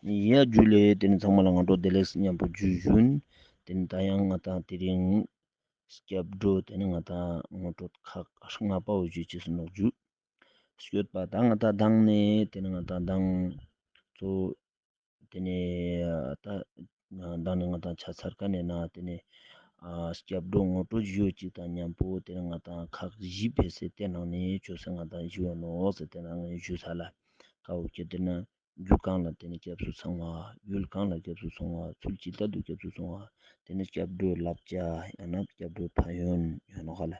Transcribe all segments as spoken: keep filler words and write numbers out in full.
ཡ་ཇུ་ལེ། ཏེ་ནེ་ཚང་མ་ལ་སྔ་དྲོ་བདེ་ལེགས་ཉམ་པོ་ཇུ་ཞུན། ཏེ་ནེ་ད་ཡང་ང་ཏང་དེ་རིང་སྐྱབས་འགྲོ་ཏེ་ནེ་ང་ཏང་ངོ་སྤྲོད་ཁག་ལྔ་པའོ་ཞུ་ཅེས་སུ་ནོག་ཇུ། སྐྱོད་པ་ད་ང་ཏང་མདང་ནེ་ཏེ་ནེ་ང་ཏང་མདང་ཚོ་ཏེ་ནེ་ད་མདང་ནེ་ང་ཏང་ཆ་ཚར་ཁན་ནི་ནང་ཏེ་ནེ་ཨ་སྐྱབས་འགྲོ་ངོ་སྤྲོད་ཞུ་ཅེས་དང་ཉམ་པོ་ཏེ་ནེ་ང་ཏང་ཁག་བཞི་ཕེ་སེ་ཏེ་ནང་ནེ་ཆོས་སེ་ང་ཏང་ཞུ་ནོག་ཟེར་ཏེ་ནང་ནེ་ཞུ་ས་ལ་ཀ་བོ་ཁྱེར་ཏེ་ན། རྒྱུ་གང་ལ་ཏེ་ནེ་སྐྱབས་སུ་སོང་བ། ཡུལ་གང་ལ་སྐྱབས་སུ་སོང་བ། ཚུལ་ཇི་ལྟར་དུ་སྐྱབས་སུ་སོང་བ། ཏེ་ནེ་སྐྱབས་འགྲོའི་བསླབ་བྱ་ཡང་ན་སྐྱབས་འགྲོའི་ཕན་ཡོན་ཡོད་ནོག་ག་ལ།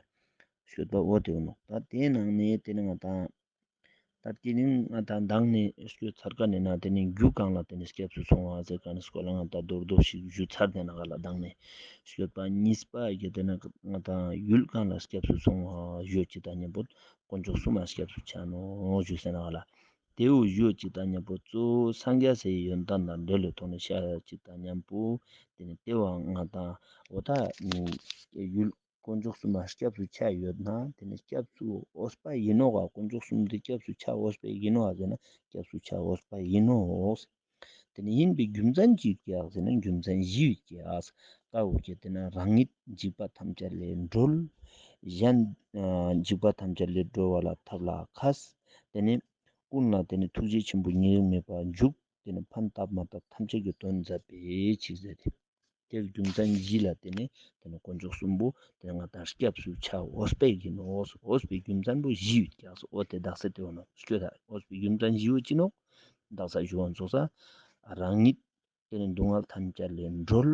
ཤོད་པ་འོ་ཏེ་ཡོད་ནོག། ད་ཏེའི་ནང་ནེ་ཏེ་ནེ་ང་ཏང་ད་ཏེ་ནེ་ང་ཏང་མདང་ནེ་ཤོད་ཚར་ཁན་ནི་ནང་ཏེ་ནེ་རྒྱུ་གང་ལ་ཏེ་ནེ་སྐྱབས་སུ་སོང་བ་ཟེར་ཁན་ནི་སྐོར་ལ་ང་ཏང་མདོར་མདོར་ཞིག་ཞུ་ཚར་ཏེ་ནོག་ག་ལ་མདང་ནེ། ཤོད་པ་གཉིས་པ་ཡི་ཏེ་ནེ་ང་ཏང་ཡུལ་གང་ལ་སྐྱབས་སུ་སོང་བ་ཞུ་ཅེས་དང་ཉམ་པོ་དཀོན་མཆོག་གསུམ་ལ་སྐྱབས་སུ་ཆ་ནོག་ཞུ་ཟེར་ནོག་ག་ལ། ཏེ་བོ་ཞུ་ཅེས་དང་ཉམ་པོ་གཙོ་བོ་སངས་རྒྱས་སི་ཡོན་ཏན་དང་འབྲེལ་བའི་ཐོག་ནེ་ཤད་ཅེས་དང་ཉམ་པོ་ཏེ་ནེ་ཏེ་བོ་ང་ཏང་འོ་ད་ཡུལ་དཀོན་མཆོག་གསུམ་ལ་སྐྱབས་སུ་ཆ་ཡོད་ན་ཏེ་ནེ་སྐྱབས་སུ་འོས་པ་ཡིན་ནོག་ག། དཀོན་མཆོག་གསུམ་དེ་སྐྱབས་སུ་ཆ་འོས་པ་ཡིན་ནོག་ག་ཟེར་ན་སྐྱབས་སུ་ཆ་འོས་པ་ཡིན་ནོག། ཏེ་ནེ་ཡིན་པའི་རྒྱུ་མཚན་ཅི་ཡོད་ཀྱག་ཟེར་ན་རྒྱུ་མཚན་བཞི་ཡོད་ཀྱག། ཀ་བོ་ཁྱེར་ཏེ་ན་རང་ཉིད་འཇིགས་པ་ཐམས་ཅད་ལས་སྒྲོལ། གཞན་ཨ་འཇིགས་པ་ཐམས་ཅད་ལས་སྒྲོལ་བ་ལ་ཐབས་ལ་མཁས། ཏེ་ནེ་ཀུན་ལ་ཏེ་ནེ་ཐུགས་རྗེ་ཆེན་པོ་ཉེ་རིང་མེད་པར་འཇུག། ཏེ་ནེ་ཕན་བཏགས་མ་བཏགས་ཐམས་ཅད་ཀྱི་དོན་མཛད་པའི་ཕྱིར་ཟེར་ཏེ། ཏེ་རྒྱུ་མཚན་བཞི་ལ་ཏེ་ནེ་ཏེ་ནེ་དཀོན་མཆོག་གསུམ་པོ་ཏེ་ནེ་ང་ཏང་སྐྱབས་སུ་ཆ་འོས་པའི་ཡིན་ནོག། འོས་པའི་རྒྱུ་མཚན་པོ་བཞི་ཡོད་ཀྱག། འོ་ཏེ་དག་ས་ཏེ་བོ་ནོག་སྐྱོད་ད། འོས་པའི་རྒྱུ་མཚན་བཞི་བོ་ཅི་ནོག། དག་ས་ཞུ་བ་ཚོགས་ས་རང་ཉིད་ཏེ་ནེ་སྡུག་བསྔལ་ཐམས་ཅད་ལས་སྒྲོལ།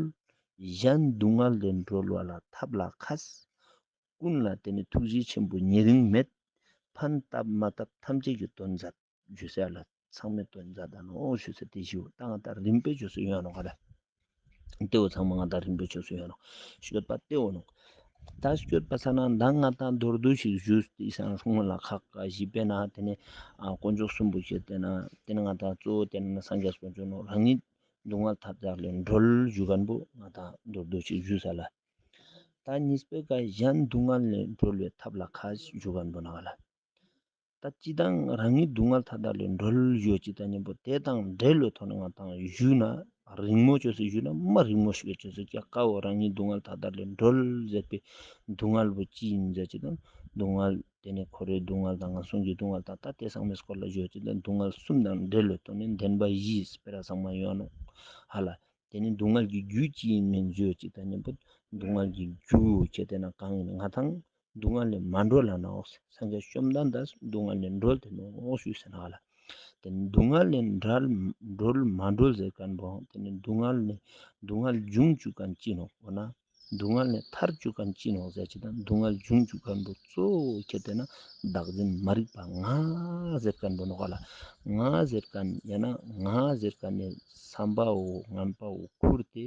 གཞན་སྡུག་བསྔལ་ལས་སྒྲོལ་བ་ལ་ཐབས་ལ་མཁས། ཀུན་ལ་ཏེ་ནེ་ཐུགས་རྗེ་ཆེན་པོ་ཉེ་རིང་མེད། ཕན་བཏགས་མ་བཏགས་ཐམས་ཅད་ཀྱི་དོན་མཛད། ཞུ་ས་ལ་ཚང་མའི་དོན་མཛད་ད་ནོག་ཞུ་ས་ཏེ་ཞུ་ད་ང་ཏང་རིམ་པས་ཆོས་སུ་ཡོང་ནོག་ག་ལ། ཏེ་བོ་ཚང་མ་ང་ཏང་རིམ་པས་ཆོས་སུ་ཡོང་ནོག། ཤོད་པ་ཏེ་བོ་ནོག། ད་ཤོད་པ་ས་ན་མདང་ང་ཏང་མདོར་བསྡུས་ཤིག་ཞུས་ཏེ་ཨི་སང་སྔོན་ལ་ཁག་བཞི་པའི་ནང་ཏེ་ནེ་ཨ་དཀོན་མཆོག་གསུམ་པོ་ཁྱེར་ཏེ་ན་ཏེ་ནེ་ང་ཏང་གཙོ་བོ་ཏེ་ནེ་སངས་རྒྱས་དཀོན་མཆོག་ནོག། རང་ཉིད་སྡུག་བསྔལ་མཐའ་དག་ལས་སྒྲོལ་ཞུ་ཁན་པོ་ང་ཏང་མདོར་བསྡུས་ཤིག་ཞུས་ས་ལ། ད་གཉིས་པའི་ཀ་གཞན་སྡུག་བསྔལ་ལས་སྒྲོལ་བའི་ཐབས་ལ་མཁས་ཞུ་ཁན་པོ་ནོག་ག་ལ། ད་སྤྱིར་བཏང་རང་ཉིད་སྡུག་བསྔལ་མཐའ་དག་ལས་སྒྲོལ་ཡོད་ཅིག་དང་མཉམ་པོ་དེ་དང་འབྲེལ་བའི་ཐོག་ནས་ང་ཏང་ཞུས་ན་རིང་མོ་ཅོས་སེ་ཞུས་ན་མ་རིང་མོ་ཞིག་ཅོས་སེ་ཀྱག་ཀ་བོ་རང་ཉིད་སྡུག་བསྔལ་མཐའ་དག་ལས་སྒྲོལ་ཟེར་བའི་སྡུག་བསྔལ་བོ་ཅི་ཡིན་ཟེར་ཅིག་དང་སྡུག་བསྔལ་དེ་ནས་འཁོར་བའི་སྡུག་བསྔལ་དང་ངན་སོང་གི་སྡུག་བསྔལ་དང་ད་དེ་ཚང་མའི་སྐོར་ལ་ཞུས་ཅིག་དང་སྡུག་བསྔལ་གསུམ་དང་འབྲེལ་བའི་ཐོག་ནས་བདེན་པ་བཞི་སྤེ་ར་ཚང་མ་ཡོང་ནོག་ཧ་ལ། དེ་ནས་སྡུག་བསྔལ་གྱི་རྒྱུ་ཅི་ཡིན་མིན་ཞུས་ཅིག་དང་མཉམ་པོ་སྡུག་བསྔལ་གྱི་རྒྱུ་ཁྱེད་དེ་ན་གང་ཡིན་ང་ཏང་སྡུག་བསྔལ་ལས་མ་སྒྲོལ་ལ་ནོག། སངས་རྒྱས་བཅོམ་ལྡན་འདས་སྡུག་བསྔལ་ལས་སྒྲོལ་ཏེ་ནོག་ཞུས་ཟེར་ན་ཧ་ལ། དེ་ནས་སྡུག་བསྔལ་ལས་འགྲལ་སྒྲོལ་མ་སྒྲོལ་ཟེར་མཁན་པོ་དེ་ནས་སྡུག་བསྔལ་ལས་སྡུག་བསྔལ་འབྱུང་བཅུག་མཁན་ཅི་ནོག་འོ་ན། སྡུག་བསྔལ་ལས་ཐར་བཅུག་མཁན་ཅི་ནོག་ཟེར་ཅིག་དང་སྡུག་བསྔལ་འབྱུང་བཅུག་མཁན་པོ་གཙོ་བོ་ཁྱེད་དེ་ན་བདག་འཛིན་མ་རིག་པ་ང་ཟེར་མཁན་པོ་ནོག་ལ། ང་ཟེར་མཁན་ཡང་ན་ང་ཟེར་མཁན་ནི་བསམ་པའོ་ངན་པའོ་ཁུར་ཏེ་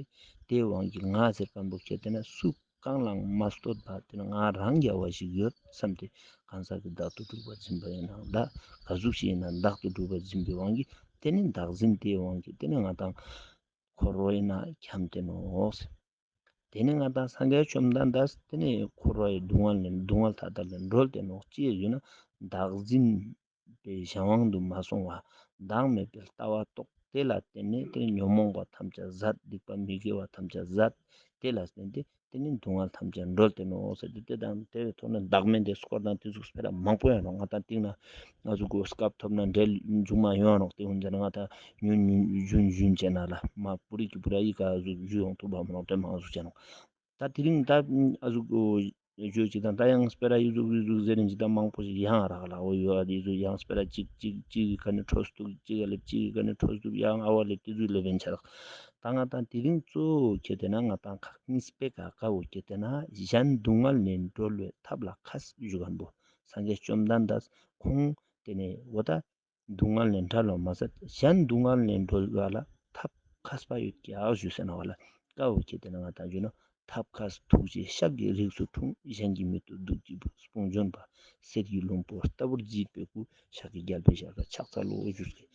དེའི་དབང་གིས་ང་ཟེར་མཁན་པོ་ཁྱེད་དེ་ན་སུ་གང་ལའང་མ་བསྟོད་པ་དེ་ན་ང་རང་རྒྱལ་བ་ཞིག་ཡོད་བསམ་སྟེ་གང་ཟག་གི་བདག་ཏུ་གྲུབ་པར་འཛིན་པ་ཡིན་ནའང་འདྲ་ག་ཟུག་ཞིག་ཡིན་ན་བདག་ཏུ་གྲུབ་པར་འཛིན་པའི་དབང་གིས་དེ་ནི་བདག་འཛིན་དེའི་དབང་གིས་དེ་ནི་ང་ཏང་འཁོར་བ་ཡིན་ན་འཁྱམས་ཏེ་ནོག། དེ་ནི་ང་ཏང་སངས་རྒྱས་བཅོམ་ལྡན་འདས་དེ་ནི་འཁོར་བའི་སྡུག་བསྔལ་ནས་སྡུག་བསྔལ་མཐའ་དག་ལས་སྒྲོལ་ཏེ་ནོག་ཅི་ཡོད་ན་བདག་འཛིན་པའི་གཞན་དབང་དུ་མ་སོང་བ་བདག་མེད་པའི་ལྟ་བ་རྟོགས། དེ་ལ་བརྟེན་ནས་དེ་ཉོན་མོངས་པ་ཐམས་ཅད་ཟད། སྡིག་པ་མི་དགེ་བ་ཐམས་ཅད་ཟད། དེ་ལ་བརྟེན་ཏེ་དེ་ནི་སྡུག་བསྔལ་ཐམས་ཅད་སྒྲོལ་ཏེ་ནོག་ཟེར་ཏེ་དེ་དང་དེའི་ཐོག་ནས་བདག་མེད་དེ་སྐོར་དང་དེ་ཟུག་སྤེ་ར་མང་པོ་ཡོད་ནོག། ང་ཏང་སྟེང་ན་ང་ཟུག་གི་སྐབས་ཐོབ་ན་འབྲེལ་མཇུག་མ་ཡོང་ནོག། དེ་ཧུན་ཟེར་ན་ང་ཏང་ཉུན་ཉུན་ཞུན་ཞུན་བྱས་ན་ལ་མ་པུ་རི་གི་པུ་ར་ཡི་ག་ཟུག་ཞུ་ཡོང་ཐུབ་པ་མ་ནོག། དེ་མང་ཟུག་བྱས་ནོག། ད་དེ་རིང་ད་ཨ་ཟུག་ཨོ་ཞུ་ཅིག་དང་ད་ཡང་སྤེ་ར་ཡུ་ཟུག་ཡུ་ཟུག་ཟེར་རིན་ཅིག་ད་མང་པོ་ཞིག་ཡང་རག་ལ་འོ་ཡོ་ཨ་དེ་ཟུག་ཡང་སྤེ་ར་ཅིག་ཅིག་ཅིག་གི་ཀ་ནས་འཕྲོ་སྟུག་ཅིག་ལེབ་ཅིག་གི་ཀ་ནས་འཕྲོ་སྟུག་ཡང་ཨ་བ་ལེབ་དེ་ཟུག་ལེབ་ཡིན་ཆ་རག། ད་ང་ཏང་དེ་རིང་གཙོ་བོ་ཁྱེད་དེ་ན་ང་ཏང་ཁག་གཉིས་པའི་ཀ་ཀ་བོ་ཁྱེད་དེ་ན་གཞན་སྡུག་བསྔལ་ནས་སྒྲོལ་བའི་ཐབས་ལ་མཁས་ཞུ་མཁན་པོ་སངས་རྒྱས་བཅོམ་ལྡན་འདས་ཁོང་དེ་ནས་འོ་ད་སྡུག་བསྔལ་ནས་འགྲོལ་བ་མ་ཟད་གཞན་སྡུག་བསྔལ་ནས་སྒྲོལ་བ་ལ་ཐབས་མཁས་པ་ཡོད་ཀྱག་ཞུས་ཟེར་ན་བ་ལ་ཀ་བོ་ཁྱེད་དེ་ན་ང་ཏང་ཞུ་ན་ཐབས་མཁས་ཐུགས་རྗེ་ཤཱཀྱའི་རིགས་སུ་འཁྲུངས། གཞན་གྱི་མིག་ཏུ་གདུགས་ཀྱི་དཔུང་འཇོམས་པ། གསེར་གྱི་ལྷུན་པོ་ལྟ་བུར་བརྗིད་པའི་སྐུ། ཤཱཀྱའི་རྒྱལ་པོའི་ཞལ་དཀར་ཕྱག་འཚལ་ལོ་ཞུས་ཟེར།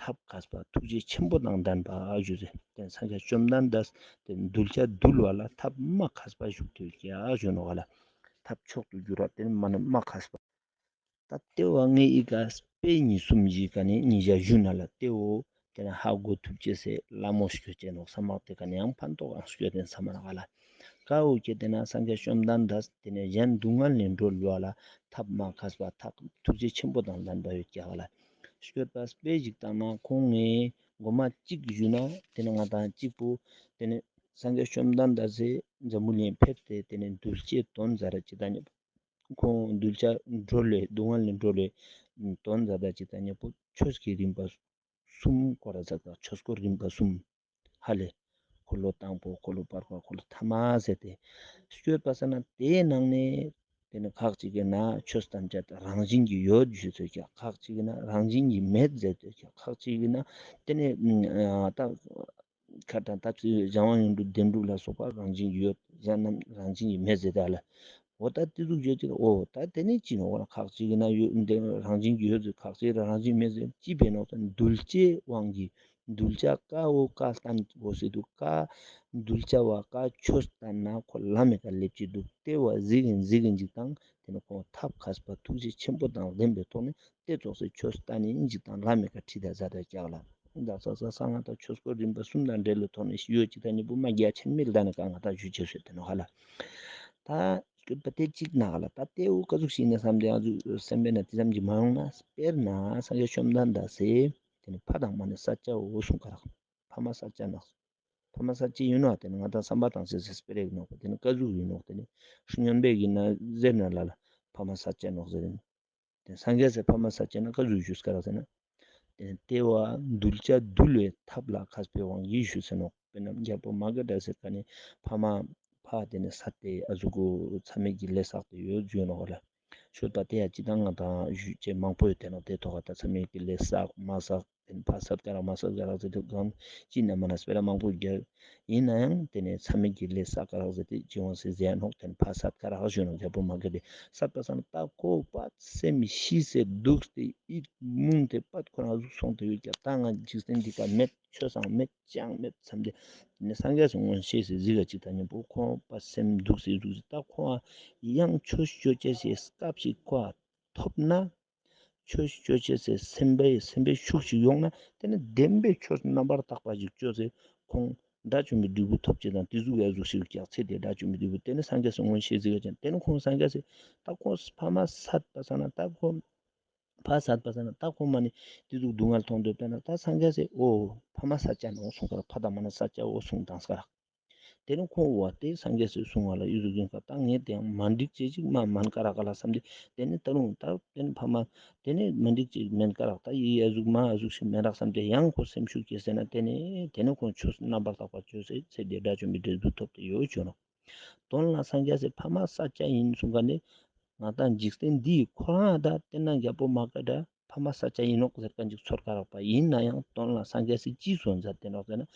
ཐབས་མཁས་པ་ཐུགས་རྗེ་ཆེན་པོ་དང་ལྡན་པ་ཞུས་ཟེར། དེ་སངས་རྒྱས་བཅོམ་ལྡན་འདས་དེ་གདུལ་བྱ་འདུལ་བ་ལ་ཐབས་མ་མཁས་པ་ཞུགས་ཏེ་ཡོད་ཀྱག་ཞུ་ནོག་ལ། ཐབས་མཆོག་ཏུ་གྱུར་པ་དེ་མ་ནི་མ་མཁས་པ། ད་དེ་བ་ངའི་ཨི་ཀ་དཔེ་གཉིས་གསུམ་ཞིག་ག་ནས་ཉིས་ཞག་ཞུ་ན་ལ་དེ་བོ་ ཏེ་ནེ་ཧ་གོ་ཐུབ་ཅེས་སི་ལ་མོ་སྐྱོད་ཅེས་ནོག་སམ་མ་ཏེ་ཀ་ནེ་ཡང་ཕན་ཐོགས་ཡང་སྐྱོད་དེན་སམ་མ་ནོག་ག་ལ། ཀ་བོ་ཁྱེར་ཏེ་ན་སངས་རྒྱས་བཅོམ་ལྡན་འདས་ཏེ་ནེ་གཞན་སྡུག་བསྔལ་ལས་སྒྲོལ་བ་ལ་ཐབས་མ་མཁས་པ་ཐབས་ཐུགས་རྗེ་ཆེན་པོ་དང་ལྡན་པ་ཡོད་ཀྱག་ག་ལ། སྐྱོད་པ་སྤེ་ཞིག་བཏང་ན་ཁོང་ངི་གོ་མ་གཅིག་ཞུས་ན་ཏེ་ནེ་ང་དང་གཅིག་པོ་ཏེ་ནེ་སངས་རྒྱས་བཅོམ་ལྡན་འདས་སི་འཛམ་བུ་གླིང་ཕེབས་ཏེ་ཏེ་ནེ་གདུལ་བྱའི་དོན་མཛད་ད་ཅིག་དང་ཉམ་པོ་ཁོང་གདུལ་བྱ་སྒྲོལ་བའི་སྡུག་བསྔལ་ལས་སྒྲོལ་བའི་དོན་མཛད་ད་ཅིག་དང་ཉམ་པོ་ཆོས་ཀྱི་རིམ་པ་གསུམ་སྐོར་ར་མཛད་ད་ཆོས་སྐོར་རིམ་པ་གསུམ་ཧ་ལེ། འཁོར་ལོ་དང་པོ་འཁོར་ལོ་བར་པ་འཁོར་ལོ་ཐ་མ་ཟེར་ཏེ་སྐྱོད་པ་ས་ན་ཏེའི་ནང་ནེ་ཏེ་ནེ་ཁ་ཅིག་གི་ན་ཆོས་ཐམས་ཅད་རང་བཞིན་གྱིས་ཡོད་ཞུས་ཏེ་ཀྱག་ཁ་ཅིག་གི་ན་རང་བཞིན་གྱིས་མེད་ཟེར་ཏེ་ཀྱག་ཁ་ཅིག་གི་ན་ཏེ་ནེ་ཨ་ད་ཁ་ཏང་ད་ཅི་གཞན་དབང་ཡོངས་གྲུབ་བདེན་གྲུབ་ལ་སོགས་པ་རང་བཞིན་གྱིས་ཡོད་གཞན་རྣམས་རང་བཞིན་གྱིས་མེད་ཟེར་ཏེ་ཧ་ལེ། འོ་ད་ཏེ་ཟུག་ཡོད་ཅིག་འོ་ད་ཏེ་ནེ་ཅི་ནོག་ཁ་ཅིག་གི་ན་ཡོད་ཏེ་རང་བཞིན་གྱིས་ཡོད་ཟེར་ཁ་ཅིག་རང་བཞིན་མེད་ཟེར་ཅི་བས་ནོག་ད་གདུལ་བྱའི་དབང་གིས་གདུལ་བྱ་ཀ་བོ་ཀ་སྟན་གོས་སེ་འདུག་ཀ་གདུལ་བྱ་བོ་ཀ་ཆོས་སྟན་ན་ཁོ་ལམ་མེ་ཀ་ལེབ་ཅིག་འདུག་ཏེ་བོ་ཟིག་གིན་ཟིག་གིན་ཅིག་དང་ཏེ་ནེ་ཁོང་ཐབས་མཁས་པ་ཐུགས་རྗེ་ཆེན་པོ་དང་ལྡན་པའི་ཐོག་ནེ་ཏེ་ཙོགས་སེ་ཆོས་སྟན་ནི་ཅིག་དང་ལམ་མེ་ཀ་ཁྲིད་ད་ཟ་ད་ཀྱག་ལ། ད་ས་ས་ས་ང་ད་ཆོས་སྐོར་རིམ་པ་གསུམ་དང་འབྲེལ་ལོ་ཐོག་ནེ་ཡོད་ཅིག་ད་ཉམ་པོ་མ་རྒྱ་ཆེན་མེད་ད་ནི་ཀ་ང་ད་ཞུ་ཅེས་ཡོད་ཏེ་ནོག་ཧ་ལ། ད་སྐྱོད་པ་ཏེ་ཅིག་ན་ཧ་ལ་ད་ཏེ་བོ་ཀ་ཟུག་ཞིག་ནེ་སམ་ཏེ་ང་ཚོ་སེམས་པའི་ན་ཏེ་ཙམ་གྱི་མ་ཡོང་ན་དཔེར་ན་སངས་རྒྱས་བཅོམ་ལྡན་འདས་སི་ཏེ་ནེ་ཕ་དང་མ་ནེ་ས་ཆ་བོ་གསུང་ཀ་རག་ཕ་མ་ས་ཆ་ནོག་ཕ་མ་ས་ཆ་ཨིན་ནོག་ཏེ་ནེ་ང་དང་བསམ་པ་དང་ཟེར་ཟེར་སྤེ་ར་ཨིན་ནོག་ཏེ་ནེ་ཀ་ཟུག་ཨིན་ནོག་ཏེ་ནེ་སྨྱོན་པའི་གི་ན་ཟེར་ན་ལ་ལ་ཕ་མ་ས་ཆ་ནོག་ཟེར་ཏེ། ཏེ་སངས་རྒྱས་སི་ཕ་མ་ས་ཆ་ན་ཀ་ཟུག་ཞུས་ཀ་རག་ཟེར་ན། ཏེ་ནེ་ཏེ་བོ་གདུལ་བྱ་འདུལ་བའི་ཐབས་ལ་མཁས་པའི་དབང་གིས་ཞུས་ཟེར་ནོག་དཔེར་ན་རྒྱལ་པོ་མ་ག་དྷ་ཟེར་ཁན་ནི་ཕ་མ་ཕ་ཏེ་ནེ་སད་དེ་ཨ་ཟུག་གུ་མཚམས་མེད་ཀྱི་ལས་བསགས་ཏེ་ཡོད་ཟེར་ནོག་ལ། ཤོད་པ་ཏེ་ཡ་ཅི་དང་ང་དང་ཞུ་ཅེས་མང་པོ་ཡོད་ཏེ་ནོག་ཏེ་ཐོག་ཁ་ད་མཚམས་མེད་ཀྱི་ལས་བསགས་མ་བསགས་ཏེ་ནེ་ཕ་སད་ཀ་རག་མ་སད་ཀ་རག་ཟེར་ཏེ་གང་ཅི་ན་མ་ན་སྤེ་ར་མང་པོ་རྒྱབ། ཨིན་ནའང་ཏེ་ནེ་མཚམས་མེད་ཀྱི་ལས་བསགས་ཀ་རག་ཟེར་ཏེ་ཅི་ཡོང་སེ་ཟེར་ནོག་ཏེ་ནེ་ཕ་སད་ཀ་རག་ཞུ་ནོག་རྒྱལ་པོ་མ་ག་དྷ་སད་པ་ས་ན་ད་ཁོ་པ་སེམས་ཤི་སེ་དུག་སྟེ་ཨིད་མུང་སྟེ་པད་ཁོ་རང་ཟུག་སོང་སྟེ་ཡོད་ཀྱག་ད་ང་འཇིག་རྟེན་འདི་ཀ་མེད་ཆོས་སང་མེད་ཅང་མེད་བསམ་སྟེ་ཏེ་ནེ་སངས་རྒྱས་སི་མངོན་ཤེས་སི་ཟིག་ག་ཅིག་ད་ཉམ་པོ་ཁོ་པ་སེམས་དུག་སེ་དུག་སེ་ད་ཁོ་ཡང་ཆོས་ཅོ་ཅེས་སི་སྐབས་ཤིག་ཁོ་ཐོབ་ན། ཆོས་ཅོ་ཅེས་སི་སེམས་པའི་སེམས་པའི་ཤུགས་ཤིག་ཡོང་ན་ཏེ་ནེ་བདེན་པའི་ཆོས་རྣམ་པར་དག་པ་ཞིག་ཅོས་སེ་ཁོང་དགྲ་བཅོམ་པའི་འབྲས་བུ་ཐོབ་ཅེས་དང་ཏེ་ཟུག་ཡ་ཟུག་ཞིག་ཀྱག་ཚེ་འདིའི་དགྲ་བཅོམ་པའི་འབྲས་བུ་ཏེ་ནེ་སངས་རྒྱས་སི་མངོན་ཤེས་ཟིག་ཡོད་ཅན་ཏེ་ནེ་ཁོང་སངས་རྒྱས་སི་ད་ཁོང་ཕ་མ་སད་པ་ས་ན་ད་ཁོང་ཕ་སད་པ་ས་ན་ད་ཁོང་མ་ནེ་ཏེ་ཟུག་སྡུག་བསྔལ་མཐོང་སྡོད་པ་ན་ད་སངས་རྒྱས་སི་འོ་ཕ་མ་ས་ཆ་ནོག་གསུང་ཀ་རག་ཕ་དང་མ་ནེ་ས་ཆ་འོ་གསུང་དང་ས་ཀ་རག་ཏེ་ནེ་ཁོང་བོ་ཏེ་སངས་རྒྱས་སི་གསུང་བ་ལ་ཨི་ཟུག་ཨིན་ཀ་ད་ངས་ཏེ་ཡང་མ་འགྲིག་ཅེས་ཅིག་མ་མན་ཀ་རག་ག་ལ་བསམ་སྟེ་ཏེ་ནེ་ད་རུང་ད་ཏེ་ནེ་ཕ་མ་ཏེ་ནེ་མ་འགྲིག་ཅེས་མན་ཀ་རག་ད་ཡི་ཨ་ཟུག་མ་ཨ་ཟུག་ཞིག་མན་རག་བསམ་སྟེ་ཡང་ཁོ་སེམས་ཤུགས་སྐྱེས་སེ་ན་ཏེ་ནེ་ཏེ་ནེ་ཁོང་ཆོས་རྣམ་པར་དག་པ་ཅོས་སེ་ཚེ་འདིའི་དགྲ་བཅོམ་པའི་འབྲས་བུ་ཐོབ་སྟེ་ཡོད་ཅོ་ནོག་དོན་ལ་སངས་རྒྱས་སི་ཕ་མ་ས་ཆ་ཨིན་གསུང་ཀ་ནེ་ང་དང་འཇིག་རྟེན་འདིའི་ཁོ་རང་ད་ཏེ་ན་རྒྱལ་པོ་མ་ག་དྷ་ཕ་མ་ས་ཆ་ཨིན་ནོག་ཟེར་ཁན་ཅིག་ཚོར་ཀ་རག་པ་ཨིན་ནའང་དོན་ལ་སངས་རྒྱས་སི་ཅི་གསུང་མཛད་དེ་ནོག་ཟེར་ན།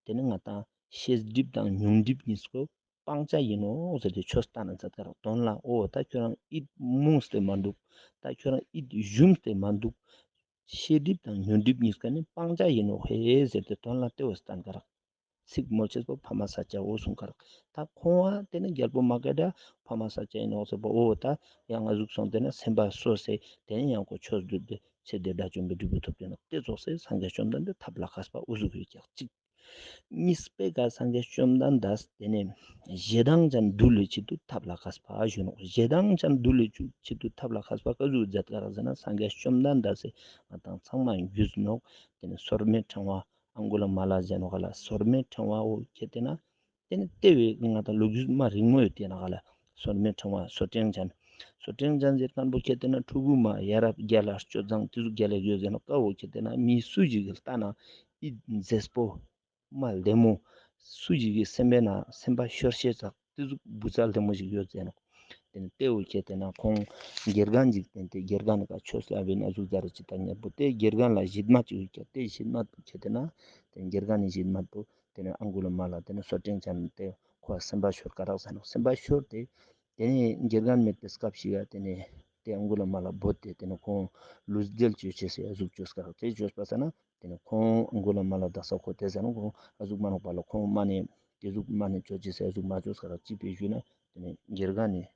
ཏེ་ནེ་ང་དང་ཤེས་སྒྲིབ་དང་ཉོན་སྒྲིབ་གཉིས་ཀོ་སྤང་བྱ་ཨིན་ནོག་ཟེར་ཏེ་ཆོས་སྟན་ན་མཛད་ཀ་རག་དོན་ལ་འོ་ད་ཁྱོད་རང་ཨིད་མུངས་ཏེ་མ་དུག་ད་ཁྱོད་རང་ཨིད་ཞུམ་སྟེ་མ་དུག་ཤེས་སྒྲིབ་དང་ཉོན་སྒྲིབ་གཉིས་ཀ་ནི་སྤང་བྱ་ཨིན་ནོག་ཧེ་ཟེར་ཏེ་དོན་ལ་ཏེ་བོ་སྟན་ཀ་རག་ཚིག་མོལ་ཅེས་པོ་ཕ་མ་ས་ཆ་འོ་གསུང་ཀ་རག་ད་ཁོང་བ་ཏེ་ནེ་རྒྱལ་པོ་མ་ག་དྷ་ཕ་མ་ས་ཆ་ཨིན་ནོག་ཟེར་པ་འོ་ད་ཡང་ང་ཟུག་སོང་ཏེ་ནེ་སེམས་པ་གསོ་སེ་ཏེ་ནེ་ཡང་ཁོ་ཆོས་སྒྲུབ་སྟེ་ཚེ་འདིའི་དགྲ་བཅོམ་པའི་འབྲས་བུ་ཐོབ་ཏེ་ནོག་ཏེ་ཙོགས་སེ་སངས་རྒྱས་བཅོམ་ལྡན་འདས་ཐབས་ལ་མཁས་པ་འོ་ཟུག་ཡོད་ཀྱག་ཅིག་གཉིས་པའི་ཀ་སངས་རྒྱས་བཅོམ་ལྡན་འདས་ཏེ་ནེ་ཞེ་སྡང་ཅན་འདུལ་བའི་ཆེད་དུ་ཐབས་ལ་མཁས་པ་ཞུ་ནོག་ཞེ་སྡང་ཅན་འདུལ་བའི་ཆེད་དུ་ཐབས་ལ་མཁས་པ་ཀ་ཟུག་མཛད་ཀ་རག་ཟེར་ན་སངས་རྒྱས་བཅོམ་ལྡན་འདས་སི་ང་དང་ཚང་མ་རྒྱུས་ནོག་ཏེ་ནེ་སོར་མོའི་ཕྲེང་བ་ཨང་གུ་ལི་མ་ལ་ཟེར་ནོག་ག་ལ། སོར་མོའི་ཕྲེང་བ་འོ་ཁྱེར་ཏེ་ན་ཏེ་ནེ་ཏེ་བོའི་ང་དང་ལོ་རྒྱུས་མ་རིང་མོ་ཡོད་ཏེ་ན་ག་ལ། སོར་མོའི་ཕྲེང་བ་སོར་ཕྲེང་ཅན། སོར་ཕྲེང་ཅན་ཟེར་ཁན་བོ་ཁྱེར་ཏེ་ན་ཕྲུ་གུ་མ་ཡ་རབས་རྒྱལ་ལ་སྤྱོད་བཟང་ཏེ་ཟུག་རྒྱལ་ལ་ཡོད་ཟེར་ནོག་ཀ་བོ་ཁྱེར་ཏེ་ན་མི་སུ་ཞིག་གི་ལྟ་ན་ཨིད་མཛེས་པོ་མ་ལྡེ་མོ་སུ་ཞིག་གི་སེམས་པའི་ན་སེམས་པ་ཤོར་ཤེས་ཙག་ཏེ་ཟུག་བུ་ཚ་ལྡེ་མོ་ཞིག་ཡོད་ཟེར་ནོག་ཏེ་ནེ་ཏེ་བོ་ཁྱེར་ཏེ་ན་ཁོང་དགེ་རྒན་ཞིག་བསྟེན་ཏེ་དགེ་རྒན་ནི་ཀ་ཆོས་ལ་བེ་ན་ཟུག་ཟ་ར་ཅི་ད་ཉམ་པོ་ཏེ་དགེ་རྒན་ལ་གཞིད་མ་ཅིག་ཡོད་ཀྱག་ཏེ་གཞིད་མ་པོ་ཁྱེར་ཏེ་ན་ཏེ་དགེ་རྒན་ནི་གཞིད་མ་པོ་ཏེ་ནེ་ཨང་གུ་ལི་མ་ལ་ཏེ་ནེ་སོར་ཕྲེང་ཅན་ཏེ་ཁོ་སེམས་པ་ཤོར་ཀ་རག་ཟེར་ནོག་སེམས་པ་ཤོར་ཏེ་ཏེ་ནེ་དགེ་རྒན་མེད་པའི་སྐབས་ཤིག་ག་ཏེ་ནེ་ཏེ་ཨང་གུ་ལི་མ་ལ་བོས་ཏེ་ཏེ་ནེ་ཁོང་ལུས་འབྲེལ་ཅོ་ཅེས་སི་ཨ་ཟུག་ཅོས་ཀ་རག་ཏེ་ཅོས་པ་ས་ན་ཏེ་ནེ་ཁོང་ཨང་གུ་ལི་མ་ལ་དག་ས་ཁོ་ཏེ་ཟེར་ནོག་ཁོང་ཨ་ཟུག་མ་ནོག་པ་ལ་ཁོང་མ་ནེ་ཏེ་ཟུག་མ་ནེ་ཅོ་ཅེས་སི་ཨ་ཟུག་མ་ཅོས་ཀ་རག་ཅི་ཕི་ཞུས་ན་ཏེ་ནེ་དགེ་རྒན་ནི་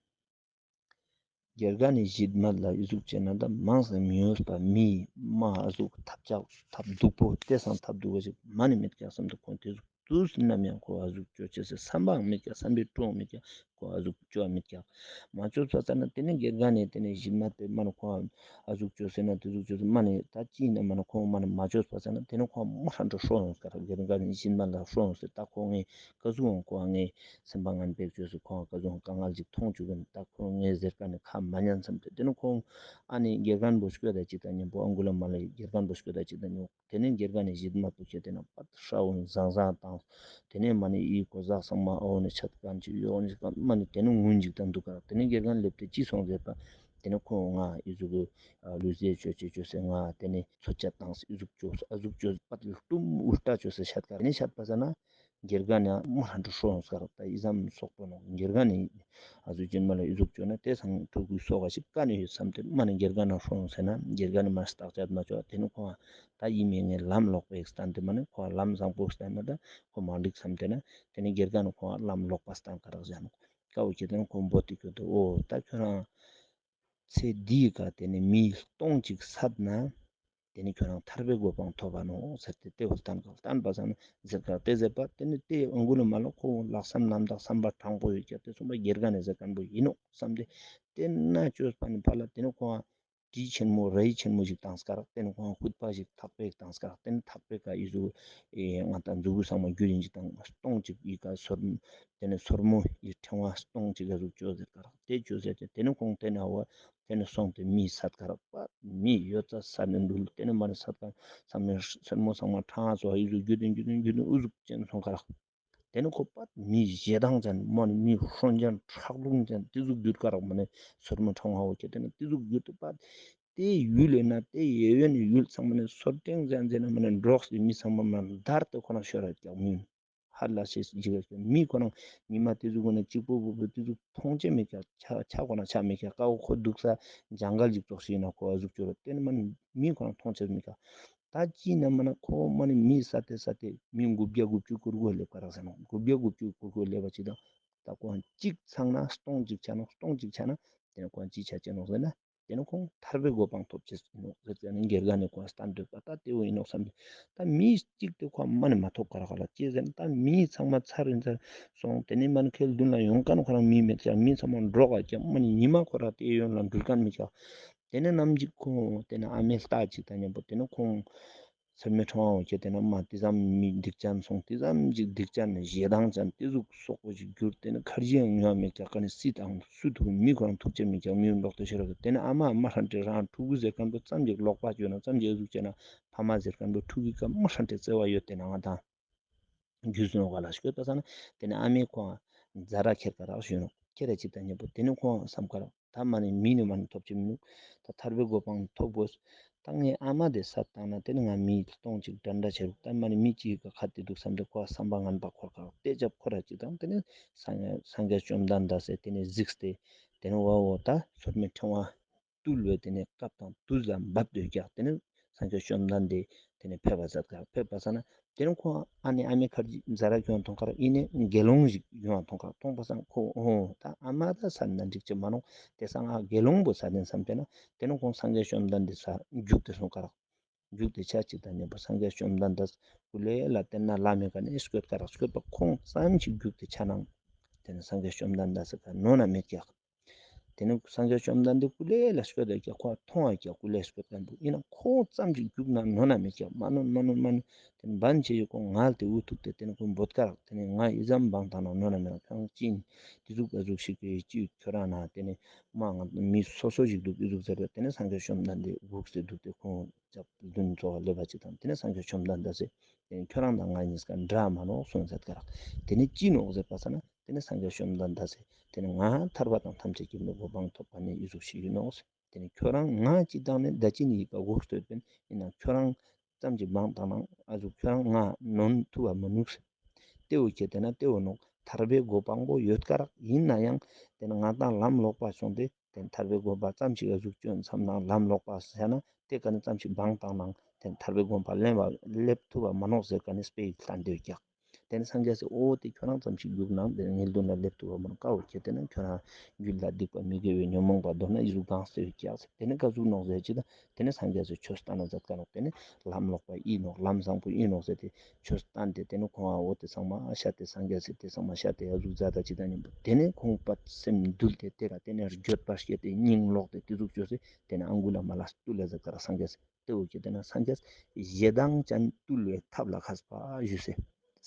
དགེ་རྒན་ནི་ཞིབ་མ་ལ་ཨི་ཟུག་ཅོས་ན་ད་མང་སེ་མི་ཡོང་པ་མི་མ་ཨ་ཟུག་ཐབས་ཆག་ཐབས་སྡུག་པོ་ཏེ་སང་ཐབས་སྡུག་པོ་ཞིག་མ་ནི་མེད་ཀྱག་བསམ་དུ་ཁོང་ཏེ་ཟུག་དུས་ནམ་ཡང་ཁོ་ཨ་ཟུག་ཅོ་ཅེས་སི་བསམ་པའང་མེད་ཀྱག་བསམ་པའི་དྲུང་མེད་ཀྱག་ཁོ་ཨ་ཟུག་ཅོ་མེད་ཀྱག་མ་ཅོས་པ་ཙ་ན་ཏེ་ནེ་དགེ་རྒན་ནི་ཏེ་ནེ་ཞིབ་མ་ཏེ་མ་ནི་ཁོ་ཨ་ཟུག་ཅོས་ཟེར་ན་ཏེ་ཟུག་ཅོས་ཟེར་མ་ནི་ད་ཅི་ནི་མ་ནི་ཁོ་མ་ནི་མ་ཅོས་པ་ཙ་ན་ཏེ་ནེ་ཁོ་མ་ཧྲན་ཏུ་ཧྲོ་ཡོང་ཀྱག་དགེ་རྒན་ནི་ཞིབ་མ་ལ་ཧྲོ་ཡོང་སེ་ད་ཁོ་ངའི་ཀ་ཟུག་ཁོ་ཨ་ངའི་སེམས་པ་ངན་པའི་ཅོས་སེ་ཁོ་ཨ་ཀ་ཟུག་དཀའ་ངལ་ཅིག་མཐོང་བཅུག་གིན་ད་ཁོ་ངའི་ཟེར་ཀ་ནི་ཁ་མ་ཉན་བསམ་སྟེ་ཏེ་ནེ་ཁོ་ཨ་ནི་དགེ་རྒན་པོ་སྐྱོད་ད་ཅིག་ད་ཉམ་པོ་ཨང་གུ་ལི་མ་ལ་དགེ་རྒན་པོ་སྐྱོད་ད་ཅིག་ད་ཉོ། ཏེ་ནེ་དགེ་རྒན་ནི་ཞིབ་མ་པོ་ཁྱེར་ཏེ་ན་པད་ཧྲ་བོ་ཟང་ཟང་བཏང་། ཏེ་ནེ་མ་ནི་ཨི་གོ་ཟག་ཚང་མ་ཨོ་ནི་ཆད་གང་ཅིག་ཡོག་ནི་ཆད་གང་མ་ནི་ཏེ་ནེ་ངུན་ཅིག་དང་འདུག་ག་རག། ཏེ་ནེ་དགེ་རྒན་ལེབས་ཏེ་ཅི་སོང་ཟེར་པ། ཏེ་ནེ་ཁོ་ང་ཨི་ཟུག་གི་ལུས་རྩལ་ཅོ་ཅེས་ཅོས་སེ་ང་ཏེ་ནེ་ཚོད་ཆ་བཏང་སེ་ཨི་ཟུག་ཅོས་སེ་ཨ་ཟུག་ཅོས་པད་ལུ་ཏུམ་ཨུལ་ཊ་ཅོས་སེ་ཤད་ཀ་རག། ཏེ་ནེ་ཤད་པ་ཟ་ན་དགེ་རྒན་ནི་མ་ཧྲན་ཏུ་ཧྲོ་ཡོང་ཀ་རག། ད་ཨི་ཙམ་སོག་པོ་ནོག། དགེ་རྒན་ནི་ཨ་ཟུག་ཅན་མ་ལ་ཨི་ཟུག་ཅོས་ན་ཏེ་སང་ཕྲུ་གུའི་སོག་ག་ཞིག་ཀ་ནེ་ཡོད་བསམ་སྟེ་མ་ནི་དགེ་རྒན་ན་ཧྲོ་ཡོང་ཟེར་ན་དགེ་རྒན་ནི་མ་སྟག་ཅད་མ་ཅོ་ཏེ་ནེ་ཁོ་ད་ཡིན་མིན་ངས་ལམ་ལོག་པའི་སྟན་ཏེ་མ་ནི་ཁོ་ལམ་བཟང་པོ་སྟན་ན་ད་ཁོ་མ་འགྲིག་བསམ་སྟེ་ན་ཏེ་ནེ་དགེ་རྒན་ནི་ཁོ་ལམ་ལོག་པ་སྟན་ཀ་རག་ཟེར་ནོག། ཀ་བོ་ཁྱེར་ཏེ་ན་ཁོ་འབོད་དེ་ཁྱོད་དུ་ཨོ་ད་ཁྱོད་རང་ཚེ་འདིའི་ཀ་ཏེ་ནེ་མི་སྟོང་གཅིག་བསད་ན་ཏེ་ནེ་ཁྱོད་རང་ཐར་པའི་གོ་འཕང་ཐོབ་བ་ནོག་ཟེར་ཏེ་ཏེ་བོ་སྟན་ཀ་སྟན་པ་སང་ཟེར་ཀ་ཏེ་ཟེར་པ་ཏེ་ནེ་ཏེ་ཨང་གུ་ལི་མ་ལ་ཁོ་ལྷག་བསམ་རྣམ་དག་བསམ་པ་དྲང་པོ་ཡོད་ཀྱག་ཏེ་སོང་པ་དགེ་རྒན་ནི་ཟེར་མཁན་པོ་ཡིན་ནོག་བསམ་སྟེ་ཏེ་ན་ཅོས་པ་ནི་ཕ་ལ་ཏེ་ནེ་ཁོ་གྲི་ཆེན་མོ་རལ་ཆེན་མོ་ཞིག་བཏང་ཀ་རག། ཏེ་ནེ་ཁོང་ཁུད་པ་ཞིག་ཐག་པས་བཏང་ཀ་རག། ཏེ་ནེ་ཐག་པས་ཀ་ཨི་ཟུག་ཨེ་ང་ད་མཛུ་གུ་ཚང་མ་རྒྱུ་ཡིན་ཅིག་དང་སྟོང་གཅིག་ཨི་ཀ་སོར་ཏེ་ནེ་སོར་མོ་ཨི་ཕྲེང་བ་སྟོང་གཅིག་ག་ཟུག་ཅོས་ཟེར་ཀ་རག། ཏེ་ཅོས་ཟེར་ཏེ་ཏེ་ནེ་ཁོང་ཏེ་ནེ་ཨ་བ་ཏེ་ནེ་སོང་སྟེ་མི་བསད་ཀ་རག་པ། མི་ཡོད་ཙ་བསད་ནེ་འདུལ། ཏེ་ནེ་མ་ནེ་བསད་ཀ་ཚང་མའི་སོར་མོ་ཚང་མ་ཕྲེང་བ་ཚོ་ཨི་ཟུག་རྒྱུ་ཏེ་རྒྱུ་ཏེ་རྒྱུ་ཏེ་ཨུ་ཟུག་ཅན་སོང་ཀ་རག། ཏེ་ནེ་ཁོ་པད་མི་ཞེ་སྡང་ཅན་མ་ནེ་མི་ཧྲོན་ཅན་ཁྲག་རླུང་ཅན་ཏེ་ཟུག་གྱུར་ཀ་རག། མ་ནེ་སོར་མོ་ཕྲེང་བ་བོ་ཁྱེར་ཏེ་ན་ཏེ་ཟུག་གྱུར་ཏེ་པད་ཏེ་ཡུལ་ལས་ན་ཏེ་ཡེ་ཡོད་ནི་ཡུལ་ཚང་མ་ནེ་སོར་ཕྲེང་ཅན་ཟེར་ན་མ་ནེ་འབྲོག་སི་མི་ཚང་མ་མ་ནེ་དར་ཏེ་ཁོ་ན་ཤོར་ར་ཀྱག་མི་ཧ་ལ་ཤེས་ཅིག་མི་ཁོ་ན་ཉི་མ་ཏེ་ཟུག་ཁོ་ན་གཅིག་པོ་བུ་བུ་ཏེ་ཟུག་མཐོང་ཅེས་མེད་ཀྱག། ཆ་ཆ་ཁོ་ན་ཆ་མེད་ཀྱག། ཀ་བོ་ཁོ་འདུག་ས་ཇང་གལ་ཅིག་ཙོགས་ཤིག་ན་ཁོ་ཨ་ཟུག་ཅོ་ར་ཏེ་ནེ་མ་ནེ་མི་ཁོ་ན་མཐོང་ཅེས་མེད་ཀྱག། ད་ཅི་ན་མ་ན་ཁོ་མ་ནེ་མི་བསད་དེ་བསད་དེ་མི་དགུ་བརྒྱ་དགུ་བཅུ་གུར་གོ་ལེབ་ཀ་རག་ཟེར་ནོག། དགུ་བརྒྱ་དགུ་བཅུ་གུར་གོ་ལེབ་པ་ཅིག་དང་ད་ཁོང་གཅིག་ཚང་ན་སྟོང་གཅིག་ཆ་ན་སྟོང་གཅིག་ཆ་ན་ཏེ་ནེ་ཁོང་གཅིག་ཆ་ཅེས་ནོག་ཟེར་ན་ཏེ་ནེ་ཁོང་ཐར་པའི་གོ་འཕང་ཐོབ་ཅེས་ནོག་ཟེར་ཏེ་ནེ་དགེ་རྒན་ནི་ཁོང་སྟན་འདོད་པ་ད་ཏེ་བོ་ཡིན་ནོག་བསམ་སྟེ་ད་མི་གཅིག་ཏེ་ཁོང་མ་ནེ་མ་ཐོབ་ཀ་རག་ག་ལ་ཅི་ཟེར་ན་ད་མི་ཚང་མ་ཚར་རིན་ཚར་སོང་། ཏེ་ནེ་མ་ནེ་ཁེལ་མདུན་ལ་ཡོང་མཁན་ཁོ་རང་མི་མེད་ཀྱག། མི་ཚང་མ་འབྲོག་ག་ཀྱག། མ་ནེ་ཉི་མ་ཁོ་རང་ཏེ་ཡོན་ལ་འགྲུལ་མཁན་མེད་ཀྱག། ཏེ་ནེ་ནམ་ཞིག་ཁོང་ཏེ་ནེ་ཨ་མའི་ལྟ་ཅིག་དང་མཉམ་པོ་ཏེ་ནེ་ཁོང་སོར་མོ་ཕྲེང་བ་བོ་ཁྱེར་ཏེ་ན་མ་ཏེ་ཙམ་མི་སྡིག་ཅན་སོང་། ཏེ་ཙམ་ཞིག་སྡིག་ཅན་ཞེ་སྡང་ཅན་ཏེ་ཟུག་སོག་པོ་ཞིག་གྱུར་ཏེ་ནེ་ཁར་ཇི་ཡང་ཉོ་མེད་ཀྱག། ཀ་ནེ་སྲིད་དང་སུ་ཐུག་མི་ཁོ་རང་ཐུག་ཅེས་མེད་ཀྱག། མི་འབྲོག་ཏེ་ཤོར་ར་ཏེ་ནེ་ཨ་མ་མ་ཧྲན་ཏེ་རང་ཕྲུ་གུ་ཟེར་མཁན་པོ་ཙམ་ཞིག་ལོག་པ་ཅོས་ན་ཙམ་ཞིག་ཨ་ཟུག་ཅོས་ན་ཕ་མ་ཟེར་མཁན་པོ་ཕྲུ་གུའི་ཀ་མ་ཧྲན་ཏེ་བརྩེ་བ་ཡོད་དེ་ན་ང་དང་རྒྱུས་ནོག་ག་ལ་ཤོད་པ་ས་ན་ཏེ་ནེ་ཨ་མའི་ཁོང་ཛ་ར་ཁྱེར་ཀ་རག་ཞུ་ནོག། ཁྱེར་ར་ཅིག་དང་མཉམ་པོ་ཏེ་ནེ་ཁོང་བསམ་ཀ་རག། ད་མ་ནེ་མི་ནི་མ་ནེ་ཐོབ་ཅེས་མི་ནུག། ད་ཐར་པའི་གོ་འཕང་ཐོབ་དགོས། ད་ངའི་ཨ་མ་དེ་བསད་བཏང་ན་ཏེ་ནེ་ང་མི་སྟོང་གཅིག་འདྲ་འདྲ་ཆ་རུག། ད་མ་ནེ་མི་གཅིག་གི་ཁ་ཏེ་འདུག་བསམ་སྟེ་ཁོ་བསམ་པ་ངན་པ་འཁོར་ཀ་རག། ཏེ་ཅབ་ཁོ་ར་ཅིག་དང་ཏེ་ནེ་སངས་སངས་རྒྱས་བཅོམ་ལྡན་འདས་སེ་ཏེ་ནེ་གཟིགས་ཏེ་ཏེ་ནེ་བ་བོ་ད་སོར་མོ་ཕྲེང་བ་བཏུལ་བའི་ཏེ་ནེ་སྐབས་དང་དུས་ལ་བབ་སྟེ་ཀྱག། ཏེ་ནེ་སངས་རྒྱས་བཅོམ་ལྡན་འདས་ཏེ་ནེ་ཕེབས་པ་ཟེར་ཀྱག། ཕེབས་པ་ས་ན་ཏེ་ནེ་ཁོང་ཨ་ནེ་ཨ་མའི་ཁར་ཇི་ཛ་ར་ཁྱོང་ཐོང་ཁར་ཨི་ནེ་དགེ་སློང་ཞིག་ཡོང་ཐོང་ཁར་ཐོང་པ་སང་ཁོ་ཨོ་ད་ཨ་མ་ད་བསད་ན་འགྲིག་ཅེས་མ་ནོག། ཏེ་སང་ཨ་དགེ་སློང་པོ་བསད་དེ་བསམ་པས་ན་ཏེ་ནེ་ཁོང་སངས་རྒྱས་བཅོམ་ལྡན་འདས་ས་རྒྱུགས་ཏེ་སོང་ཀ་རག། རྒྱུགས་ཏེ་ཆ་ཅིག་དང་མཉམ་པོ་སངས་རྒྱས་བཅོམ་ལྡན་འདས་ཀུ་ལེ་ལ་ཏེ་ན་ལ་མེ་ཀ་ནེ་སྐྱོད་ཀ་རག། སྐྱོད་པ་ཁོང་ཙམ་ཞིག་རྒྱུགས་ཏེ་ཆ་ནང་ཏེ་ནེ་སངས་རྒྱས་བཅོམ་ལྡན་འདས་ས་ཀ་ནོ་ན་མེད་ཀྱག། ཏེ་ནེ་སངས་རྒྱས་བཅོམ་ལྡན་འདས་ཀུ་ལེ་ལ་སྐྱོད་དེ་ཀྱག། ཁོ་མཐོང་བ་ཀྱག་ཀུ་ལེ་སྐྱོད་མཁན་པོ་ཡིན་ན་ཁོང་ཙམ་ཞིག་རྒྱུགས་ན་ནོ་ན་མེད་ཀྱག། མ་ནོན་མ་ནོན་མ་ནོན། ཏེ་ནེ་བན་ཆེ་ཡི་ཁོང་ངལ་ཏེ་འུ་ཐུག་སྟེ་ཏེ་ནེ་ཁོང་འབོད་ཀ་རག། ཏེ་ནེ་ང་ཨི་ཙམ་བང་བཏང་ན་ནོ་ན་མེད་ན་ཁྱོད་ཅི་ཏེ་ཟུག་ཨ་ཟུག་ཞིག་གི་ཅི་ཁྱོད་རང་ན་ཏེ་ནེ་མ་ང་མི་སོ་སོ་ཞིག་འདུག་ཨི་ཟུག་ཟེར་བ་ཏེ་ནེ་སངས་རྒྱས་བཅོམ་ལྡན་འདས་སྒུག་སྟེ་འདུག་སྟེ་ཁོང་ཅབ་མདུན་ཚོ་ལེབ་པ་ཅིག་དང་ཏེ་ནེ་སངས་རྒྱས་བཅོམ་ལྡན་འདས་སེ་ཏེ་ནེ་ཁྱོད་རང་དང་ང་གཉིས་ཀ་འདྲ་མ་ནོག་གསུངས་ཟེར་ཀ་རག། ཏེ་ནེ་ཅི་ནོག་ཟེར་པ་ས་ན་ཏེ་ནེ་སངས་རྒྱས་བཅོམ་ལྡན་འདས་སེ་ཏེ་ནེ་ང་ཐར་པ་དང་ཐམས་ཅད་མཁྱེན་པའི་གོ་འཕང་ཐོབ་པ་ནི་ཨི་ཟུག་ཞིག་ཡིན་ནོག། ཏེ་ནེ་ཁྱོད་རང་ང་ཅི་དང་ནི་ད་ཅི་ནི་ཡིད་པ་འགོག་སྟོད་པན་ཡིན་ན་ཁྱོད་རང་ཙམ་གྱི་བང་དང་ནང་ཨ་ཟུག་ཁྱོད་རང་ང་ནོན་ཐུབ་པ་མི་ནུག། ཏེ་བོ་ཁྱེད་དེ་ན་ཏེ་བོ་ནོག། ཐར་པའི་གོ་འཕང་པོ་ཡོད་ཀ་རག། ཡིན་ན་ཡང་ཏེ་ནེ་ང་དང་ལམ་ལོག་པ་སོང་སྟེ་ཏེ་ནེ་ཐར་པའི་གོ་འཕང་ཙམ་ཞིག་ཨ་ཟུག་ཅོ་མཚམས་ནང་ལམ་ལོག་པ་ཟེར་ན་ཏེ་ཀ་ནེ་ཙམ་ཞིག་བང་དང་ནང་ཏེ་ནེ་ཐར་པའི་གོ་འཕང་ལེན་པ་ལེབ་ཐུབ་པ་མ་ནོག་ཟེར་ཀ་ནེ་དཔེ་ཡིག་ལྷན་དེ་ཀྱག། ཏེ་ནེ་སངས་རྒྱས་སི་འོ་ཏེ་ཁྱོ་རང་ཙམ་ཞིག་བཞུགས་ན་ཏེ་ནེ་ངའི་མདུན་ལ་ལེབས་ཐུབ་པ་མན་ཀ་བོ་ཁྱེད་ཏེ་ནེ་ཁྱོ་རང་རྒྱུད་ལ་སྡིག་པ་མི་དགེ་བའི་ཉོན་མོངས་པ་མདོར་ན་ཨི་ཟུག་ལྡང་སྟེ་ཡོད་ཀྱག་ཟེར། ཏེ་ནེ་ཀ་ཟུག་ནོག་ཟེར་ཅིག་ད་ཏེ་ནེ་སངས་རྒྱས་སི་ཆོས་སྟན་ན་མཛད་ཀ་ནོག། ཏེ་ནེ་ལམ་ལོག་པ་ཨིན་ནོག་ལམ་བཟང་པོ་ཨིན་ནོག་ཟེར་ཏེ་ཆོས་སྟན་ཏེ་ཏེ་ནེ་ཁོང་ང་འོ་ཏེ་ཚང་མ་ཤད་དེ་སངས་རྒྱས་སི་ཏེ་ཚང་མ་ཤད་དེ་ཨ་ཟུག་མཛད་ད་ཅིག་ད་ཉམ་པོ་ཏེ་ནེ་ཁོང་པད་སེམས་འདུལ་ཏེ་ཏེ་ར་ཏེ་ནེ་འགྱོད་པ་སྐྱེས་ཏེ་སྙིང་ལོག་སྟེ་ཏེ་ཟུག་ཅོས་ཏེ་ཏེ་ནེ་ཨང་གུ་ལི་མ་ལ་བཏུལ་ལ་མཛད་ཀ་རག་སངས་རྒྱས། ཏེ་བོ་ཁྱེད་ཏེ་ནེ་སངས་རྒྱས་ཞེ་སྡང་ཅན་བཏུལ་བའི་ཐབས་ལ་མཁས་པ་ཞུས་སེ།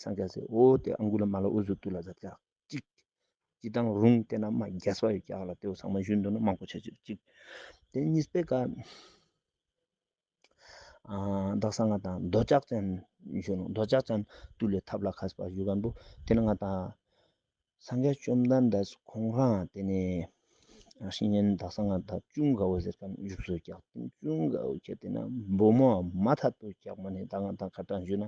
སངས་རྒྱས་སི་འོ་ཏེ་ཨང་གུ་ལི་མ་ལ་འོ་ཟུག་བཏུལ་ལ་མཛད་ཀ་རག་ཅིག་ཅི་དང་རུང་ཏེ་ན་མ་རྒྱས་པ་ཡོད་ཀྱག་ལ་ཏེ་བོ་ཚང་མ་ཞུ་འདུག་ན་མང་པོ་ཆ་ཅིག་ཅིག་ཏེ་གཉིས་པའི་ཀ་ཨ་དག་ས་ང་དང་འདོད་ཆགས་ཅན་ཞུ་ནོག། འདོད་ཆགས་ཅན་བཏུལ་བའི་ཐབས་ལ་མཁས་པ་ཞུ་མཁན་པོ་ཏེ་ནེ་ང་དང་སངས་རྒྱས་བཅོམ་ལྡན་འདས་ཁོང་རང་ཏེ་ནེ་ཨ་ཤི་ཉན་དག་ས་ང་དང་ཅུང་དགའ་བོ་ཟེར་མཁན་བཞུགས་སོ་ཀྱག། ཅུང་དགའ་བོ་ཁྱེད་ཏེ་ན་བུ་མོ་མ་ཐད་པོ་ཀྱག་མ་ནེ་ད་ང་དང་ཁ་ཏང་ཞུ་ན་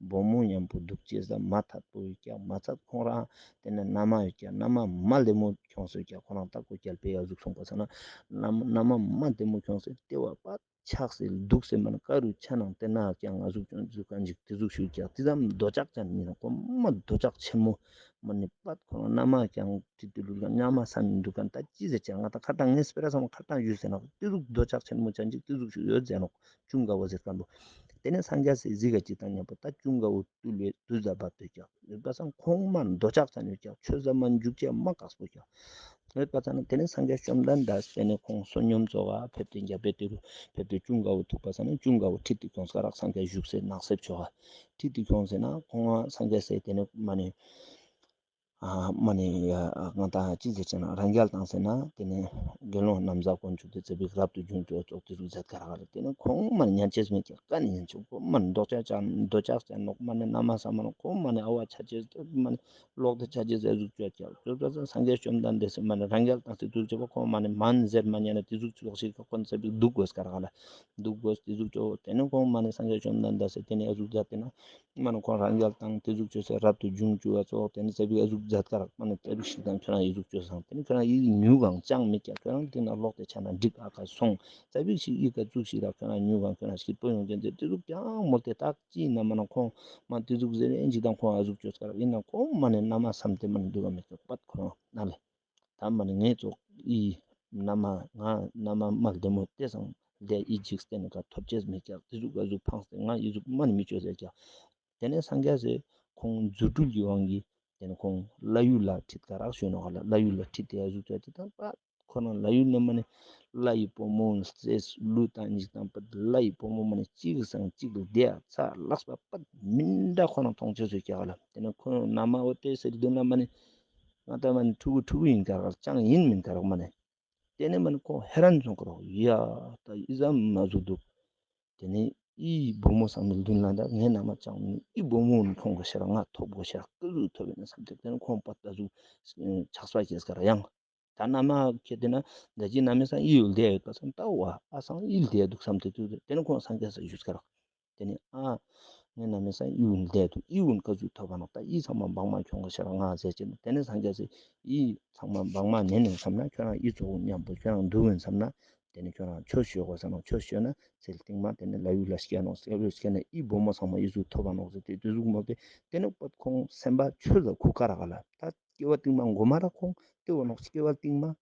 བུ་མོ་ཉམ་པོ་འདུག་ཅེས་ད་མ་ཐད་པོ་ཀྱག་མ་ཚད་ཁོང་རང་ཏེ་ནེ་མནའ་མ་ཡོད་ཀྱག། མནའ་མ་མ་ལྡེ་མོ་ཁྱོངས་སོ་ཀྱག། ཁོང་རང་ད་ཀོ་རྒྱལ་པོའི་ཡ་ཟུག་སོང་པ་ས་ན་མནའ་མ་མ་ལྡེ་མོ་ཁྱོངས་སེ་ཏེ་བ་པ་ཆགས་སེ་འདུག་སེ་མ་ནེ་ཀ་རུ་ཆ་ནང་ཏེ་ན་ཀྱང་ང་ཟུག་ཀྱང་ཟུག་ག་འཇིག་ཏེ་ཟུག་ཞུ་ཀྱག། ཏེ་ཙམ་འདོད་ཆགས་ཅན་ཨིན་ན་ཁོ་མ་འདོད་ཆགས་ཆེན་མོ་མ་ནེ་པད་ཁོ་རང་མནའ་མ་ཀྱང་ཁྲིད་དེ་ལུས་ཀ་མནའ་མ་བསམ་མི་འདུག་ག། ད་ཅི་ཟེར་ཅང་ང་ད་ཁ་ཏང་ངས་སྤེ་ར་ཚང་མ་ཁ་ཏང་ཞུས་ཟེར་ན་ཏེ་ཟུག་འདོད་ཆགས་ཆེན་མོ་ཅན་ཅིག་ཏེ་ཟུག་ཞུ་ཡོད་ཟེར་ནོག། ཅུང་དགའ་བོ་ཟེར་མཁན་པོ། ཏེ་ནེ་སངས་རྒྱས་སི་གཟིགས་ཀ་ཅིག་ད་ཉམ་པོ་ད་ཅུང་དགའ་བོ་བཏུལ་བའི་དུས་ཟ་བ་དུས་ཀྱག་ཡོད་པ་སང་ཁོང་མ་འདོད་ཆགས་ཅན་ཡོད་ཀྱག། ཆོས་ཟ་མ་འཇུག་ཅེས་མ་དཀགས་པོ་ཀྱག། ཡོད་པ་ཙ་ན་ཏེ་ནེ་སངས་རྒྱས་བཅོམ་ལྡན་འདས་ཏེ་ནེ་ཁོང་བསོད་སྙོམས་ཚོགས་ཀ་ཕེབས་ཏེ་རྒྱལ་པོའི་ཏེ་རུ་ཕེབས་ཏེ་ཅུང་དགའ་བོ་ཐུག་པ་ཙ་ན་ཅུང་དགའ་བོ་ཁྲིད་དེ་ཁྱོངས་ཀ་རག། སངས་རྒྱས་བཞུགས་སའི་ནགས་གསེབ་ཕྱོགས་ཁ་ཁྲིད་དེ་ཁྱོངས་ཟེར་ན་ཁོང་ང་སངས་རྒྱས་སི་ཏེ་ནེ་མ་ནེ་ཨ་མ་ནེ་ང་དང་ཅི་ཟེར་ཅེ་ན་རང་རྒྱལ་བཏང་ཟེར་ན་ཏེ་ནེ་དགེ་སློང་ན་བཟའ་དཀོན་མཆོག་ཏུ་བརྩེ་བའི་རབ་ཏུ་བྱུང་ཅོ་ཙོགས་ཏེ་ཟུག་མཛད་ཀ་རག་ལ། ཏེ་ནེ་ཁོང་མ་ནེ་ཉན་ཅེས་མེད་ཀྱག། ཀ་ནེ་ཉན་ཅེས་ཁོང་མ་ནེ་འདོད་ཆགས་ཅན་འདོད་ཆགས་ཅན་ནོག་མ་ནེ་མནའ་མ་བསམ་མ་ནོག། ཁོང་མ་ནེ་ཨ་བ་ཆ་ཅེས་མ་ནེ་ལོག་ཏེ་ཆ་ཅེས་ཟེར་ཟུག་ཅོ་ཀྱག། ཅོ་ཙ་ན་སངས་རྒྱས་བཅོམ་ལྡན་འདས་སི་མ་ནེ་རང་རྒྱལ་བཏང་སྟེ་ཟུག་ཅོ་བ་ཁོང་མ་ནེ་མན་ཟེར་མ་ཉན་ན་ཏེ་ཟུག་ཅོ་ཞིག་ཁོང་ཙ་པིག་འདུག་དགོས་ཀ་རག་ལ། འདུག་དགོས་ཏེ་ཟུག་ཅོ། ཏེ་ནེ་ཁོང་མ་ནེ་སངས་རྒྱས་བཅོམ་ལྡན་འདས་སི་ཏེ་ནེ་ཨ་ཟུག་མཛད་དེ་ན་མ་ནེ་ཁོང་རང་རྒྱལ་བཏང་ཏེ་ཟུག་ཅོས་སེ་རབ་ཏུ་བྱུང་ཅུག་པ་ཙོགས་ཏེ་ནེ་ཙ་པིག་ཨ་ཟུག་མཛད་ཀ་རག། མ་ནེ་ཙ་པིག་ཞིག་དང་ཁྱོད་རང་ཨི་ཟུག་ཅོས་སང་ཏེ་ནེ་ཁྱོད་རང་ཨི་ཉུག་གང་ཅང་མེད་ཀྱག། ཁྱོད་རང་ཏེ་ན་ལོག་སྟེ་ཆ་ན་འགྲིག་ཨ་ཁ་སོང་། ཙ་པིག་ཞིག་ཨི་ཀ་ཙུག་ཞིག་རག་ཁྱོད་རང་ཉུག་གང་ཁྱོད་རང་སྐྱིད་པོ་ཡོང་ཅན་ཏེ་ཏེ་ཟུག་ཀྱང་མོལ་ཏེ་ཏག་ཅི་ན་མ་ནེ་ཁོང་མ་ཏེ་ཟུག་ཟེར་ཨིན་ཅིག་དང་ཁོང་ཨ་ཟུག་ཅོས་ཀ་རག། ཨིན་ན་ཁོང་མ་ནེ་མནའ་མ་བསམ་སྟེ་མ་ནེ་འདུག་ག་མེད་ཀྱག་པད་ཁོ་རང་ན་ལེ། ད་མ་ནེ་ངའི་ཙོགས་ཨི་མནའ་མ་ང་མནའ་མ་མ་ལྡེ་མོ་ཏེ་སང་ལྡེ་ཨི་འཇིག་རྟེན་ཀ་ཐོབ་ཅེས་མེད་ཀྱག། ཏེ་ཟུག་ཨ་ཟུག་ཕངས་ཏེ་ང་ཨི་ཟུག་མ་ནེ་མི་ཅོ་ཟེར་ཀྱག། ཏེ་ནེ་སངས་རྒྱས་སི་ཁོང་རྫུ་འཕྲུལ་གྱི་དབང་གིས་ཏེ་ནེ་ཁོང་ལྷ་ཡུལ་ལ་ཁྲིད་ཀ་རག་ཞུ་ནོག་ལ། ལྷ་ཡུལ་ལ་ཁྲིད་དེ་ཨ་ཟུག་ཅོ་ཅེས་དང་པད་ཁོ་རང་ལྷ་ཡུལ་ནེ་མ་ནེ་ལྷ་ཡི་བུ་མོ་སེ་ལུས་དང་ཉིད་དང་པད་ལྷ་ཡི་བུ་མོ་མ་ནེ་གཅིག་སང་གཅིག་ལྡེ་ཚ་ལགས་པ་པད་མི་འདྲ་ཁོ་རང་མཐོང་ཅེས་སུ་ཀྱག་ལ། ཏེ་ནེ་ཁོ་རང་མནའ་མ་འོ་ཏེ་སེ་རི་དུན་ལ་མ་ནེ་ང་ད་མ་ནེ་ཕྲུ་གུ་ཕྲུ་གུ་ཨིན་ཀ་རག་ཅང་ཨིན་མིན་ཀ་རག་མ་ནེ། ཏེ་ནེ་མ་ནེ་ཁོང་ཧེ་རན་སོང་ཀ་རག། ཡ་ད་ཨི་ཙམ་མ་ཟུག་འདུག། ཏེ་ནེ་ཨི་བུ་མོ་སང་མི་ལྡུན་ལ་ད་ངའི་མནའ་མ་ཅང་མི་ཨི་བུ་མོ་མཐོང་གོ་ཤེས་རག། ང་ཐོབ་གོ་ཤེས་རག། ཀ་ཟུག་ཐོབ་ཨིན་ན་བསམ་སྟེ་ཏེ་ནེ་ཁོང་པད་ད་ཟུག་ཆགས་པ་སྐྱེས་ཀ་རག་ཡང་། ད་མནའ་མ་ཁྱེད་ཏེ་ན་ད་ཅི་མནའ་མའི་སང་ཨི་ཡུལ་ལྡེ་ཡོད་པ་སང་ད་འོ་ཨ་སང་ཨི་ལྡེ་འདུག་བསམ་སྟེ་དུས་ཏེ་ནེ་ཁོང་སངས་རྒྱས་སི་ཞུས་ཀ་རག། ཏེ་ནེ་ཨ་ངའི་མནའ་མའི་སང་ཨི་ཡུལ་ལྡེ་འདུག། ཨི་ཡུལ་ཀ་ཟུག་ཐོབ་པ་ནོག། ད་ཨི་ཚང་མ་བག་མ་ཁྱོང་གོ་ཤེས་རག་ང་ཟེར་ཅེ་ན། ཏེ་ནེ་སངས་རྒྱས་སི་ཨི་ཚང་མ་བག་མ་ནེ་ནེ་བསམ་ན་ཁྱོད་རང་ཨི་ཙོགས་ཉམ་པོ་ཁྱོད་རང་འདུག་ཨིན་བསམ་ན་ཏེ་ནེ་ཁྱོད་རང་ཆོས་ཞུ་དགོས་བསམ་ན་ཆོས་ཞུ་ན་ཚེ་རྟིང་མ་ཏེ་ནེ་ལྷ་ཡུལ་ལ་སྐྱེ་ནོག། ལྷ་ཡུལ་སྐྱེ་ན་ཨི་བུ་མོ་ཚང་མ་ཨི་ཟུག་ཐོབ་པ་ནོག་ཟེར་ཏེ་ཏེ་ཟུག་མོལ་ཏེ་ཏེ་ནེ་པད་ཁོང་སེམས་པ་ཆོས་ལ་ཁུག་ཀ་རག་ལ། ད་སྐྱེ་བ་རྟིང་མ་གོ་མ་རག་ཁོང་ཏེ་བོ་ནོག། སྐྱེ་བ་རྟིང་མ་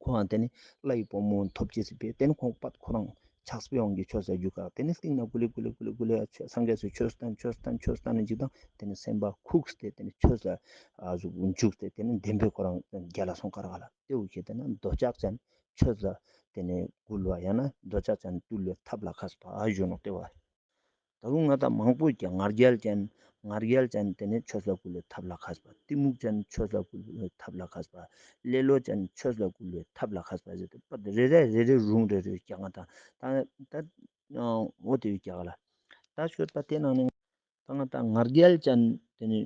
ཁོང་ཏེ་ནེ་ལྷ་ཡི་བུ་མོ་ཐོབ་ཅེས་སི་ཕིའ་ཏེ་ནེ་ཁོང་པད་ཁོ་རང་ཆགས་པའི་དབང་གིས་ཆོས་ལ་རྒྱུག་ཀ་རག། ཏེ་ནེ་སྟིང་ནེ་ཀུ་ལེ་ཀུ་ལེ་ཀུ་ལེ་ཀུ་ལེ་སངས་རྒྱས་སི་ཆོས་སྟན་ཆོས་སྟན་ཆོས་སྟན་ནེ་ཅིག་དང་ཏེ་ནེ་སེམས་པ་ཁུགས་ཏེ་ཏེ་ནེ་ཆོས་ལ་ཨ་ཟུག་འཇུག་སྟེ་ཏེ་ནེ་བདེན་པའི་ཁོ་རང་རྒྱལ་ལ་སོང་ཀ་རག་ལ། ཏེ་བོ་ཁྱེད་ཏེ་ན་འདོད་ཆགས་ཅན་ཆོས་ལ་ཏེ་ནེ་འགུལ་བ་ཡང་ན་འདོད་ཆགས་ཅན་བཏུལ་བའི་ཐབས་ལ་མཁས་པ་ཨ་ཞུ་ནོག་ཏེ་བོ། ད་རུང་ང་དང་མང་པོ་ཀྱང་ང་རྒྱལ་ཅན་ང་རྒྱལ་ཅན་ཏེ་ནེ་ཆོས་ལ་བཀོལ་བའི་ཐབས་ལ་མཁས་པ། གཏི་མུག་ཅན་ཆོས་ལ་བཀོལ་བའི་ཐབས་ལ་མཁས་པ། ལེ་ལོ་ཅན་ཆོས་ལ་བཀོལ་བའི་ཐབས་ལ་མཁས་པ་ཟེར་ཏེ་པ་རེ་རེ་རེ་རེ་རུང་རེ་རེ་ཀྱང་ང་དང་ད་ད་འོ་ཏེ་ཡོད་ཀྱག་ལ། ད་ཤོད་པ་ཏེ་ནང་ནེ་ད་ང་དང་ང་རྒྱལ་ཅན་ཏེ་ནེ་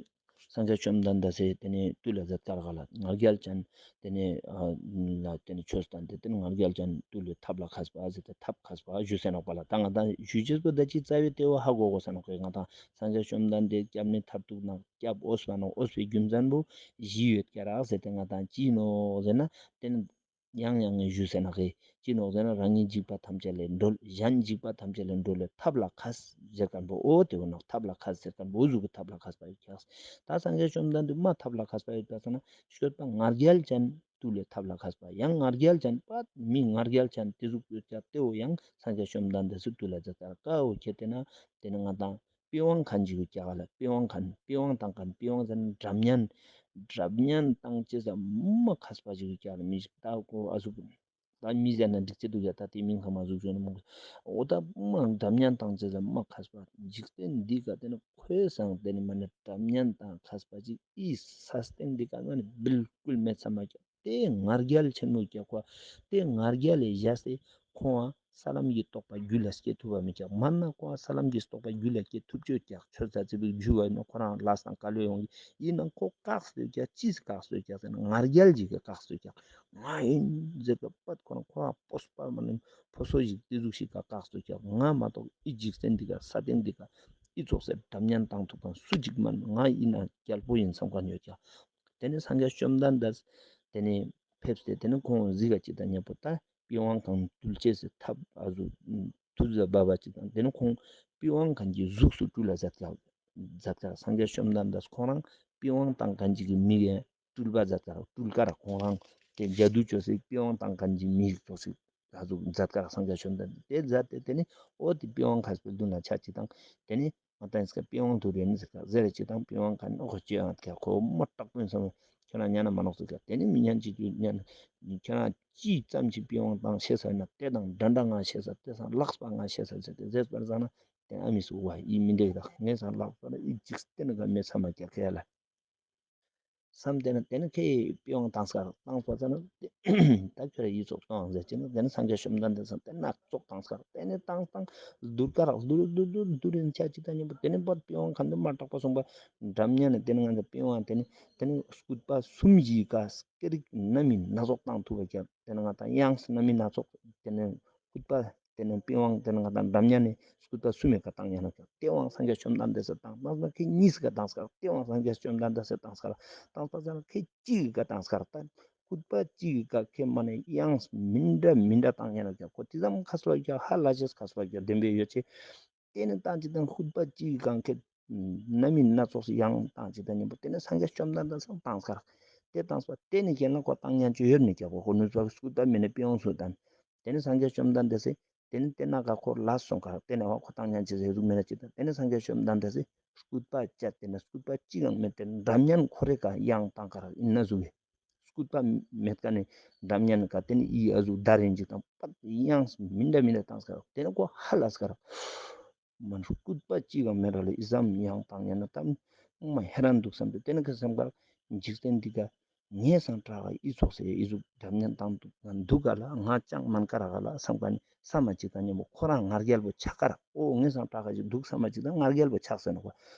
སངས་རྒྱས་བཅོམ་ལྡན་འདས་སི་ཏེ་ནེ་བཏུལ་ལ་མཛད་ཀ་རག་ལ། ང་རྒྱལ་ཅན་ཏེ་ནེ་ཨ་ལ་ཏེ་ནེ་ཆོས་སྟན་ཏེ་ཏེ་ནེ་ང་རྒྱལ་ཅན་བཏུལ་བའི་ཐབས་ལ་མཁས་པ་ཟེར་ཏེ་ཐབས་མཁས་པ་ཞུས་ཟེར་ནོག་པ་ལ། ད་ང་དང་ཞུ་ཅེས་པོ་ད་ཅི་རྩ་བའི་ཏེ་བོ་ཧ་གོ་གོས་ཟེར་ནོག་པ་ལ། ང་དང་སངས་རྒྱས་བཅོམ་ལྡན་འདས་སྐྱབས་གནས་མཐར་ཐུག་ནང་སྐྱབས་འོས་པ་ནང་འོས་པའི་རྒྱུ་མཚན་པོ་བཞི་ཡོད་ཀྱག་རག་ཟེར་ཏེ་ང་དང་ཅི་ནོག་ཟེར་ན་ཏེ་ནེ་ ཡང་ཡང་ངས་ཞུས་ཟེར་ན་ཁེ་ཅི་ནོག་ཟེར་ན་རང་ཉིད་འཇིགས་པ་ཐམས་ཅད་ལས་སྒྲོལ། གཞན་འཇིགས་པ་ཐམས་ཅད་ལས་སྒྲོལ་བའི་ཐབས་ལ་མཁས་ཟེར་མཁན་པོ་འོ་དེ་བོ་ནོག། ཐབས་ལ་མཁས་ཟེར་མཁན་པོ་འོ་ཟུག་གི་ཐབས་ལ་མཁས་པ་ཡོད་ཀྱག། ད་སངས་རྒྱས་བཅོམ་ལྡན་འདས་མ་ཐབས་ལ་མཁས་པ་ཡོད་པ་ཟེར་ན་ཤོད་པ་ང་རྒྱལ་ཅན་ཏུ་ལས་ཐབས་ལ་མཁས་པ། ཡང་ང་རྒྱལ་ཅན་པ་མི་ང་རྒྱལ་ཅན་དེ་ཟུག་ཡོད་ཀྱག། དེ་བོ་ཡང་སངས་རྒྱས་བཅོམ་ལྡན་འདས་སུ་ཏུ་ལ་ཛད་ཀ་ར་ཀ་བོ་ཁྱེར་ཏེ་ན་དེ་ནི་ང་དང་པི་ཝང་མཁན་ཅིག་ཡོད་ཀྱག་ལ། པི་ཝང་མཁན་པི་ཝང་བཏང་མཁན་པི་ཝང་ཟེར་ན་སྒྲ་སྙན། སྒྲ་སྙན་བཏང་ཅེས་མ་མཁས་པ་ཅིག་ཡོད་ཀྱག་ལ། མི་ཞིག་ད་ཁོ་ཨ་ཟུག་ད་མི་ཟེར་ན་འགྲིག་ཅེས་འདུག་ཡ། ད་དེ་མིང་ཁ་མ་ཟུག་ཟེར་ན་མོ་འོ་ད་མ་སྒྲ་སྙན་བཏང་ཅེས་མ་མཁས་པ། འཇིག་རྟེན་འདི་ག་དེ་ནི་ཁོའི་སང་དེ་ནི་མ་ནི་སྒྲ་སྙན་དང་མཁས་པ་ཅིག་ཨི་ས་སྟེང་འདི་ག་མ་ནི་བིལ་ཀུལ་མེད་ས་མ་ཀྱག། དེ་ང་རྒྱལ་ཆེན་མོ་ཀྱག་ཁོ། དེ་ང་རྒྱལ་ལས་བཞག་སྟེ་ཁོང་ས་ལམ་གྱི་རྟོགས་པ་རྒྱུད་ལ་སྐྱེ་ཐུབ་པ་མི་ཀྱག། མ་ན་ཁོང་ས་ལམ་གྱི་རྟོགས་པ་རྒྱུད་ལ་སྐྱེ་ཐུབ་ཅོ་ཀྱག། ཆོས་ཚ་ཚི་བིག་རྒྱུ་བ་ནོ་ཁོ་རང་ལ་སང་ཀ་ལོ་ཡོང་གི་ཡིན་ནང་ཁོ་བཀག་སྟེ་ཀྱག། ཅིས་བཀག་སྟེ་ཀྱག་ཟེར་ན་ང་རྒྱལ་ཅིག་གི་བཀག་སྟེ་ཀྱག། ང་ཡིན་ཟེར་ག་པད་ཁོ་རང་ཁོ་རང་ཕོ་སོ་པ་མ་ནི་ཕོ་སོ་ཞིག་དེ་ཟུག་ཞིག་ག་བཀག་སྟེ་ཀྱག། ང་མ་གཏོགས་ཨི་འཇིག་རྟེན་འདི་ག་ས་སྟེང་འདི་ག་ཨི་ཙོགས་སེ་སྒྲ་སྙན་བཏང་ཐུབ་མཁན་སུ་ཅིག་མ་ནི་ང་ཡིན་ན་རྒྱལ་པོ་ཡིན་བསམ་མཁན་ཡོད་ཀྱག། དེ་ནས་སངས་རྒྱས་བཅོམ་ལྡན་འདས་དེ་ནས་ཕེབས་ཏེ་དེ་ནས་ཁོང་གཟིགས་ཀ་ཅིག་དང་མཉམ་པོ་ད་པི་ཝང་གང་འདུལ་ཅེས་སི་ཐབས་ཨ་ཟུག་ཐུབ་ཟ་བ་བ་ཅིག་དང་དེ་ནས་ཁོང་པི་ཝང་གང་གི་གཟུགས་སུ་སྤྲུལ་ལ་མཛད་ཀ་མཛད་ཀ་སངས་རྒྱས་བཅོམ་ལྡན་འདས་ཁོང་རང་པི་ཝང་བཏང་མཁན་ཅིག་གི་མི་གི་སྤྲུལ་པ་མཛད་ཀ་སྤྲུལ་ཀ་ར་ཁོང་རང་དེ་ཇ་དུ་ཅོས་སི་པི་ཝང་བཏང་མཁན་ཅིག་མི་ཅོས་སི་ཨ་ཟུག་མཛད་ཀ་ར་སངས་རྒྱས་བཅོམ་ལྡན་འདས་དེ་མཛད་དེ་དེ་ནས་འོ་དེ་པི་ཝང་མཁས་པའི་མདུན་ལ་ཆ་ཅིག་དང་དེ་ནས་ང་ཏང་ཡིན་ཀ་པི་ཝང་དུ་རེ་ནི་ཟེར་ཀ་ཟེར་རེ་ཅིག་དང་པི་ཝང་ག་ནི་ཨོ་ཁོ་ཅི་ཡང་ཀ་ཁོ་མ་དྲག་པོ་ཡིན་བསམ། ཁྱོད་རང་ཉན་ན་མ་ནོག་ཟེར་ཀ་དེ་ནི་མི་ཉན་ཅིག་གི་ཉན། ཁྱོད་རང་ཅི་ཙམ་ཅིག་པི་ཝང་བཏང་ཤེས་ས་ཡིན་ན་དེ་དང་འདྲ་འདྲ་ང་ཤེས་ས་དེ་སང་ལགས་པ་ང་ཤེས་ས་ཟེར་ཏེ་ཟེར་པར་ཟ་ན་དེ་ཨ་མི་སུ་བ་ཡི་མི་འདྲེ་དག་ངས་སང་ལགས་པ་ན་ཡི་ཅིག་སྟེ་ནི་ག་མེད་ས་མ་ཀྱག་ཁེ་ལ། བསམ་དེ་ན་དེ་ནི་ཁེ་པི་ཝང་བཏང་སྐར་བཏང་པ་ཙ་ན་ད་ཁྱོད་ར་ཡི་ཙོགས་བཏང་ཟེར་ཅི་ན་དེ་ནི་སངས་རྒྱས་བཅོམ་ལྡན་འདས་སང་དེ་ནི་ཙོགས་བཏང་སྐར་དེ་ནི་བཏང་བཏང་བསྡུར་ཀ་རག་བསྡུར་བསྡུར་བསྡུར་བསྡུར་ཡིན་ཆ་ཅི་ད་ཉམ་པོ་དེ་ནི་པར་པི་ཝང་ཁ་འདི་མ་དྲག་པོ་སོང་པ་འགྲམ་ཉན་ནི་དེ་ནི་ང་ཚོ་པི་ཝང་དེ་ནི་དེ་ནི་སྐུད་པ་གསུམ་གྱི་ཀ་སྐད་རིགས་སྣ་མིན་སྣ་ཚོགས་བཏང་ཐུབ་པ་ཀྱང་དེ་ནི་ང་ད་དབྱངས་སྣ་མིན་སྣ་ཚོགས་དེ་ནི་སྐུད་པ་དེ་ནི་པི་ཝང་དེ་ནི་ང་ད་འགྲམ་ཉན་ནི་སྐུད་པ་གསུམ་མི་ཀ་བཏང་ཉན་ན་ཀྱང་དེ་དབང་སངས་རྒྱས་བཅོམ་ལྡན་འདས་སི་བཏང་བཏང་ན་ཁེ་གཉིས་ཀ་བཏང་སྐར་དེ་དབང་སངས་རྒྱས་བཅོམ་ལྡན་འདས་སི་བཏང་སྐར་བཏང་པ་ཙ་ན་ཁེ་གཅིག་གི་ཀ་བཏང་སྐར་ད་སྐུད་པ་གཅིག་གི་ཀ་ཁེ་མ་ནི་དབྱངས་མི་འདྲ་མི་འདྲ་བཏང་ཉན་ན་ཀྱང་ཁོ་དེ་ཙམ་མཁས་པ་ཀྱང་ཧ་ལས་ཤེས་མཁས་པ་ཀྱང་བདེན་པའི་ཡོད་ཆེ། དེ་ནི་བཏང་ཅིག་དང་སྐུད་པ་གཅིག་གི་ཀ་ཁེ་སྣ་མིན་སྣ་ཚོགས་སུ་དབྱངས་བཏང་ཅིག་དང་མཉམ་པོ་དེ་ནི་སངས་རྒྱས་བཅོམ་ལྡན་འདས་སི་བཏང་སྐར་དེ་བཏང་སྐར་དེ་ནི་ཁེ་ན་ཁོ་བཏང་ཉན་ཆོ་ཡོད་མི་ཀྱང་ཁོ་ཁོ་ནུས་པ་སྐུད་པ་མེད་ན་པི་ཝང་སུ་བཏང་དེ་ནི་སངས་རྒྱས་བཅོམ་ལྡན་འདས་སི་དེ་ནི་དེ་ན་ག་ཁོ་ལ་སོང་ཀ་དེ་ནི་ཁོ་བཏང་ཉན་ཆེ་ཟེར་ཟུག་མེད་ན་ཅི་ད་དེ་ནི་སངས་རྒྱས་བཅོམ་ལྡན་འདས་སི་སྐུད་པ་བཅད་དེ་ནི་སྐུད་པ་གཅིག་ཡང་མེད་དེ་འགྲམ་ཉན་ཁོ་རེ་ཀ་དབྱངས་བཏང་ཀ་རག་ཡིན་ན་ཟུག་གི་སྐུད་པ་མེད་ཀ་ནི་འགྲམ་ཉན་ཀ་དེ་ནི་ཡི་ཨ་ཟུག་ད་རིན་ཅིག་དང་པད་དབྱངས་མི་འདྲ་མི་འདྲ་བཏང་ཀ་རག་དེ་ནི་ཁོ་ཧ་ལས་ཀ་རག་མ་སྐུད་པ་གཅིག་ཡང་མེད་ར་ལ་ཨི་ཙམ་དབྱངས་བཏང་ཉན་ན་ད་མ་ཧེ་རན་འདུག་བསམ་སྟེ་དེ་ནི་ཁ་སེམས་ཀ་འཇིག་རྟེན་འདི་ཀ་ངས་སང་དྲག་ག་ཨི་ཙོགས་སེ་ཨི་ཟུག་འགྲམ་ཉན་བཏང་འདུག་ང་འདུག་ག་ལ་ང་ཅང་མན་ཀ་རག་ག་ལ་བསམ་ཀ་ནི་བསམ་མ་ཅིག་དང་མཉམ་པོ་ཁོ་རང་ང་རྒྱལ་པོ་ཆགས་ཀ་རག་ཨོ་ངས་སང་དྲག་ག་ཅིག་འདུག་བསམ་མ་ཅིག་དང་ང་རྒྱལ་པོ་ཆགས་ཟེར་ན་ཁོ་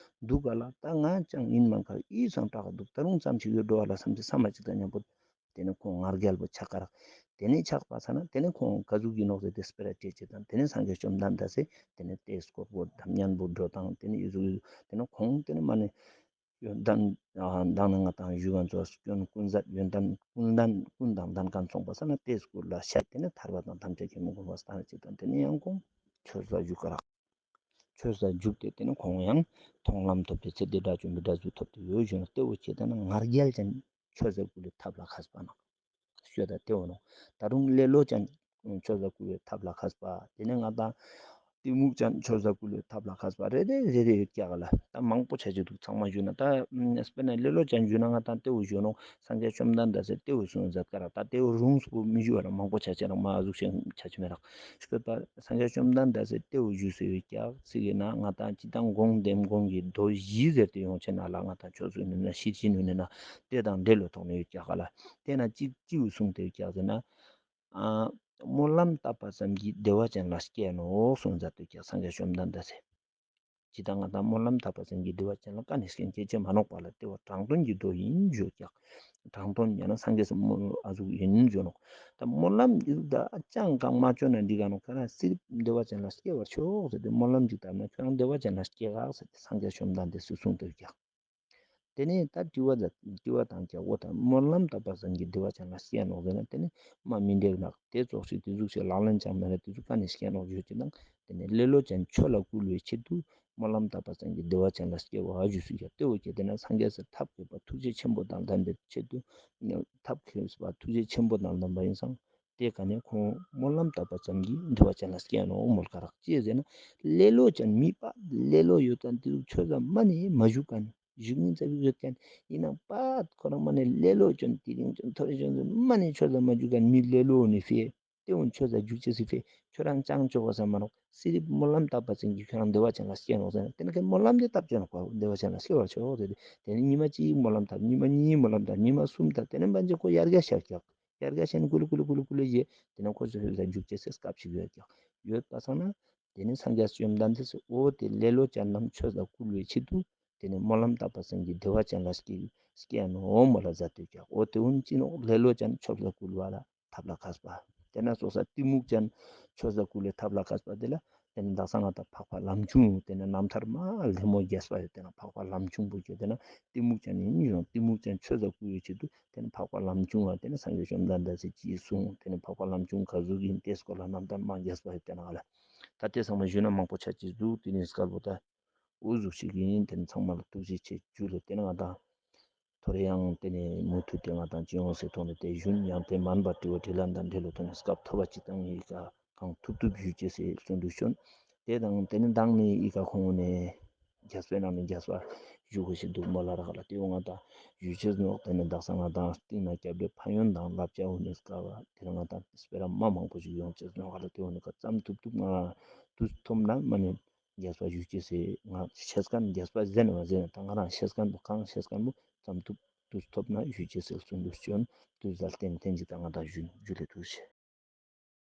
འདུག་ག་ལ་ད་ང་ཅང་ཡིན་མན་ཀ་ཨི་སང་དྲག་ག་འདུག་ད་རུང་ཙམ་ཅིག་ཡོད་འགྲོ་བ་ལ་བསམ་ཅིག་བསམ་མ་ཅིག་དང་མཉམ་པོ་དེ་ནི་ཁོང་ང་རྒྱལ་པོ་ཆགས་ཀ་རག་དེ་ནི་ཆགས་པ་ས་ན་དེ་ནི་ཁོང་ག་ཟུག་གི་ནོག་ཟེར་ཏེ་སྤེ་ར་ཅེ་ཅེ་དང་དེ་ནི་སངས་རྒྱས་བཅོམ་ལྡན་འདས་སི་དེ་ནི་ཏེ་སྐོར་པོ་འགྲམ་ཉན་པོ་འགྲོ་དང་དེ་ནི་ཨི་ཟུག་ཨི་ཟུག་དེ་ནི་ཁོང་དེ་ནི་མ་ནི་ཡོན་ཏན་མདང་ནི་ང་དང་ཞུ་ག་ཚོ་སྐྱོན་ཀུན་ཟད་ཡོན་ཏན་ཀུན་ལྡན་ཀུན་དང་ལྡན་མཁན་སོང་པ་ས་ན་ཏེ་སྐོར་ལ་ཤད་དེ་ནི་ཐར་པ་དང་ཐམས་ཅད་མཁྱེན་པའི་གོ་འཕང་སྟན་ཅིག་དང་དེ་ནི་ཡང་ཁོང་ཆོས་ལ་བཞུགས་ཀ་རག་ཆོས་ལ་བཞུགས་ཏེ་དེ་ནི་ཁོང་ཡང་མཐོང་ལམ་ཐོབ་སྟེ་ཚེ་འདི་དགྲ་བཅོམ་པའི་འབྲས་བུ་ཐོབ་སྟེ་ཡོད་ཞུ་ན་ཏེ་བོ་ཁྱེད་ལྟ་ན་ང་རྒྱལ་ཅན་ཆོས་ཟེར་ཀུ་ལི་ཐབས་ལ་མཁས་པ་ནོག། ཤོད་ད་ཏེ་བོ་ནོག། ད་རུང་ལེ་ལོ་ཅན་ཆོས་ལ་བཀུར་བའི་ཐབས་ལ་མཁས་པ། ཏེ་ནེ་ང་དང་གཏི་མུག་ཅན་ཆོས་ལ་བཀུར་བའི་ཐབས་ལ་མཁས་པ་རེ་རེ་རེ་རེ་ཡོད་ཀྱག་ལ། ད་མང་པོ་ཆ་ཅེས་འདུག། ཚང་མ་ཞུས་ན་ད་དཔེར་ན་ལེ་ལོ་ཅན་ཞུས་ན་ང་དང་ཏེ་བོ་ཞུ་ནོག། སངས་རྒྱས་བཅོམ་ལྡན་འདས་སི་ཏེ་བོ་གསུངས་མཛད་ཀ་རག། ད་ཏེ་བོ་རུང་སུ་མི་ཞུ་བ་རག། མང་པོ་ཆ་ཅེས་རག་མ་ཨ་ཟུག་ཤེས་ཆ་ཅེས་མེད་རག། ཤོད་ད་སངས་རྒྱས་བཅོམ་ལྡན་འདས་སི་ཏེ་བོ་ཞུས་སེ་ཡོད་ཀྱག་ཟེར་གི་ན་ང་དང་སྤྱིར་བཏང་སྒོམ་གཏན་སྒོམ་གྱི་མདོ་བཞི་ཟེར་ཏེ་ཡོང་ཅེས་ན་ལ་ང་དང་ཆོས་སུ་ནུས་ན་ཤེར་ཕྱིན་ནུས་ན་ཏེ་དང་འབྲེལ་ལོ་ཐོག་ནེ་ཡོད་ཀྱག་ལ། ཏེ་ན་ཅི་ཅི་བོ་གསུངས་ཏེ་ཡོད་ཀྱག་ཟེར་ན། ཨ་སྨོན་ལམ་བཏབ་པ་ཙམ་གྱིས་བདེ་བ་ཅན་ལ་སྐྱེ་ནོག་གསུངས་མཛད་དེ་ཡོད་ཀྱག་སངས་རྒྱས་བཅོམ་ལྡན་འདས་སི། ཇི་ལྟར་ང་དང་སྨོན་ལམ་བཏབ་པ་ཙམ་གྱིས་བདེ་བ་ཅན་ལ་ཀ་ནེ་སྐྱེ་ཅེས་མ་ནོག་པ་ལ་ཏེ་བོ་དྲང་དོན་གྱི་མདོ་ཡིན་ཞུ་ཀྱག། དྲང་དོན་ཡང་ན་སངས་རྒྱས་སི་སྨོན་ཨ་ཟུག་ཡིན་ཞུ་ནོག། ད་སྨོན་ལམ་ཡིན་ད་ཅང་གང་མ་ཅོ་ན་འགྲིག་ག་ནོག་ཁ་ན་སི་བདེ་བ་ཅན་ལ་སྐྱེ་བར་ཤོག་ཟེར་ཏེ་སྨོན་ལམ་ཅིག་བཏབ་ན་ཁྱོད་རང་བདེ་བ་ཅན་ལ་སྐྱེ་ག་ཟེར་ཏེ་སངས་རྒྱས་བཅོམ་ལྡན་འདས་སི་གསུངས་ཏེ་ཡོད་ཀྱག། ཏེ་ནེ་ད་དྲི་བ་ད་དྲི་བ་དང་ཀྱང་འོ་ད་སྨོན་ལམ་བཏབ་པ་ཙམ་གྱིས་བདེ་བ་ཅན་ལ་སྐྱེ་ནོག་ཟེར་ན། ཏེ་ནེ་མ་མི་འགྲིག་ནོག། ཏེ་ཙོགས་ཤིག་ཏེ་ཟུག་ཅིག་ལག་ལེན་ཅང་མེད་ན་ཏེ་ཟུག་ཀ་ནེ་སྐྱེ་ནོག་ཞུ་ཅེས་དང་། ཏེ་ནེ་ལེ་ལོ་ཅན་ཆོས་ལ་བསྐུལ་བའི་ཆེད་དུ་སྨོན་ལམ་བཏབ་པ་ཙམ་གྱིས་བདེ་བ་ཅན་ལ་སྐྱེ་བ་ཞུས་སུ་ཡ། ཏེ་བོ་ཀྱེ་ཏེ་ན་སངས་རྒྱས་སི་ཐབས་མཁས་པ་ཐུགས་རྗེ་ཆེན་པོ་དང་ལྡན་པའི་ཆེད་དུ་ཐབས་མཁས་པ་ཐུགས་རྗེ་ཆེན་པོ་དང་ལྡན་པ་ཡིན་ཙང་། ཏེ་ཀ་ནེ་ཁོང་སྨོན་ལམ་བཏབ་པ་ཙམ་གྱིས་བདེ་བ་ཅན་ལ་སྐྱེ་ནོག་མོལ་ཀ་རག། ཅི་ཟེར་ན་ལེ་ལོ་ཅན་མི་པ་ལེ་ལོ་ཡོད་ཙང་ཏེ་ཆོས་ལ་མ་ནེ་མ་ཞུགས་ཀ་ནེ་ཞུགས་ཉིན་ཙ་བིག་ཡོད་ཀ་ནེ་ཡིན་ནང་པ་ཁོ་རང་མ་ནེ་ལེ་ལོ་ཅན་དེ་རིང་ཅན་ཐོ་རེ་ཅན་མ་ནེ་ཆོས་ལ་མ་ཞུགས་ཀ་ནེ་མི་ལེ་ལོ་ནེ་ཕེ། ཏེ་འོན་ཆོས་ལ་ཞུགས་ཅེས་སི་ཕེ། ཁྱོ་རང་ཅང་ཆོག་པ་ས་མ་ནོག། སིརིབ་སྨོན་ལམ་བཏབ་པ་ཅན་གྱིས་ཁྱོ་རང་བདེ་བ་ཅན་ལ་སྐྱེ་ནོག་ཟེར་ན། ཏེ་ནེ་ཁོ་སྨོན་ལམ་དེ་བཏབ་ཅེས་ནོག་པ། བདེ་བ་ཅན་ལ་སྐྱེ་བར་ཤོག་ཟེར་ཏེ། ཏེ་ནེ་ཉི་མ་གཅིག་སྨོན་ལམ་བཏབ། ཉི་མ་གཉིས་སྨོན་ལམ་བཏབ། ཉི་མ་གསུམ་བཏབ། ཏེ་ནེ་མན་ཆད་ཁོ་ཡར་རྒྱས་ཤར་ཀྱག། ཡར་རྒྱས་ཤར་ནེ་ཀུ་ལེ་ཀུ་ལེ་ཀུ་ལེ་ཡེ། ཏེ་ནེ་ཁོ་ཆོས་ལ་ཞུགས་ཅེས་སི་སྐབས་ཤིག་ཡོད་ཀྱག། ཡོད་པ་སང་ན་ཏེ་ནེ་སངས་རྒྱས་བཅོམ་ལྡན་འདས་སི་འོ་ཏེ་ལེ་ལོ་ཅན་རྣམས་ཆོས་ལ་བསྐུལ་བའི་ཆེད་དུ་ཏེ་ནེ་སྨོན་ལམ་བཏབ་པ་ཙམ་གྱིས་བདེ་བ་ཅན་ལ་སྐྱེ་སྐྱེ་ནོག་མོལ་ལ་མཛད་དེ་ཀྱག། འོ་ཏེ་འོན་ཅི་ནོག། ལེ་ལོ་ཅན་ཆོས་ལ་བསྐུལ་བ་ལ་ཐབས་ལ་མཁས་པ། ཏེ་ནེ་སོ་སོ་གཏི་མུག་ཅན་ཆོས་ལ་བསྐུལ་བའི་ཐབས་ལ་མཁས་པ་དེ་ལ་ཏེ་ནེ་དག་ས་ང་དང་འཕགས་པ་ལམ་ཆུང་ཏེ་ནེ་རྣམ་ཐར་མ་ལྷ་མོ་རྒྱས་པ་ཡོད། ཏེ་ནེ་འཕགས་པ་ལམ་ཆུང་པོ་ཀྱེ་ཏེ་ནེ་གཏི་མུག་ཅན་ཡིན་ཡང་གཏི་མུག་ཅན་ཆོས་ལ་བསྐུལ་བའི་ཆེད་དུ་ཏེ་ནེ་འཕགས་པ་ལམ་ཆུང་བ་ཏེ་ནེ་སངས་རྒྱས་བཅོམ་ལྡན་འདས་སི་ཅི་གསུངས། ཏེ་ནེ་འཕགས་པ་ལམ་ཆུང་ག་ཟུག་ཡིན་ཏེ་སྐོར་ལ་རྣམ་ཐར་མ་རྒྱས་པ་ཡོད། ཏེ་ནེ་ང་ལ་ད་ཏེ་ཚང་མ་ཞུས་ན་མང་པོ་ཆ་ཅེས་འདུག། ཏེ་ནེ་སྐལ་པོ་ད་འུ་ཟུག་ཅིག་ཡིན། ཏེ་ནེ་ཚང་མ་ལ་ཐུགས་རྗེ་ཆེ་ཞུ་ལེ། ཏེ་ནེ་ང་དང་ཐོ་རེ་ཡང་ཏེ་ནེ་མུ་མཐུད་དེ་ང་དང་ཅི་ཡོང་སེ་ཐོག་ནེ་ཏེ་ཞུན་ཡང་ཏེ་མན་པ་དྲི་བ་དྲིས་ལན་དང་འབྲེལ་ལོ་ཐོག་ནེ་སྐབས་ཐོབ་པ་ཅིག་དང་ཡི་ག་གང་ཐུབ་ཐུབ་ཞུ་ཅེས་སི་བརྩོན་འགྲུས་ཅོ་ཨིན། ཏེ་དང་ཏེ་ནེ་མདང་ནེ་ཡི་ག་ཁོང་ནེ་རྒྱས་པའི་ནང་ནེ་རྒྱས་པ་ཞུ་དགོས་ཤེས་འདུག་མོལ་ལ་རག་ལ། ཏེ་འོ་ང་དང་ཞུ་ཅེས་ནོག། ཏེ་ནེ་དག་ས་ང་དང་སྟིང་ནེ་སྐྱབས་འགྲོའི་ཕན་ཡོན་དང་བསླབ་བྱ་འོ་ནེ་སྐབས་ཏེ་ནེ་ང་དང་སྤེ་ར་མ་མང་པོ་ཞིག་ཡོང་ཅེས་ནོག་ལ། ཏེ་འོ་ནེ་ཀ་ཙམ་ཐུབ་ཐུབ་ང་དུས་ཐོབ་ན་མ་ནེ་རྒྱས་པ་ཞུ་ཅེས་སི་ང་ཤེས་ཁན་རྒྱས་པ་ཟེར་ན་མ་ཟེར་ན་ད་ང་རང་ཤེས་ཁན་པོ་གང་ཤེས་ཁན་པོ་ཙམ་ཐུབ་དུས་ཐོབ་ན་ཞུ་ཅེས་སི་བརྩོན་འགྲུས་ཅོ་ཨིན། དུས་ལ་བརྟེན་བརྟེན་ཅིག་ད་ང་དང་ཞུ་ཞུ་ལེ། ཐུགས་རྗེ་ཆེ།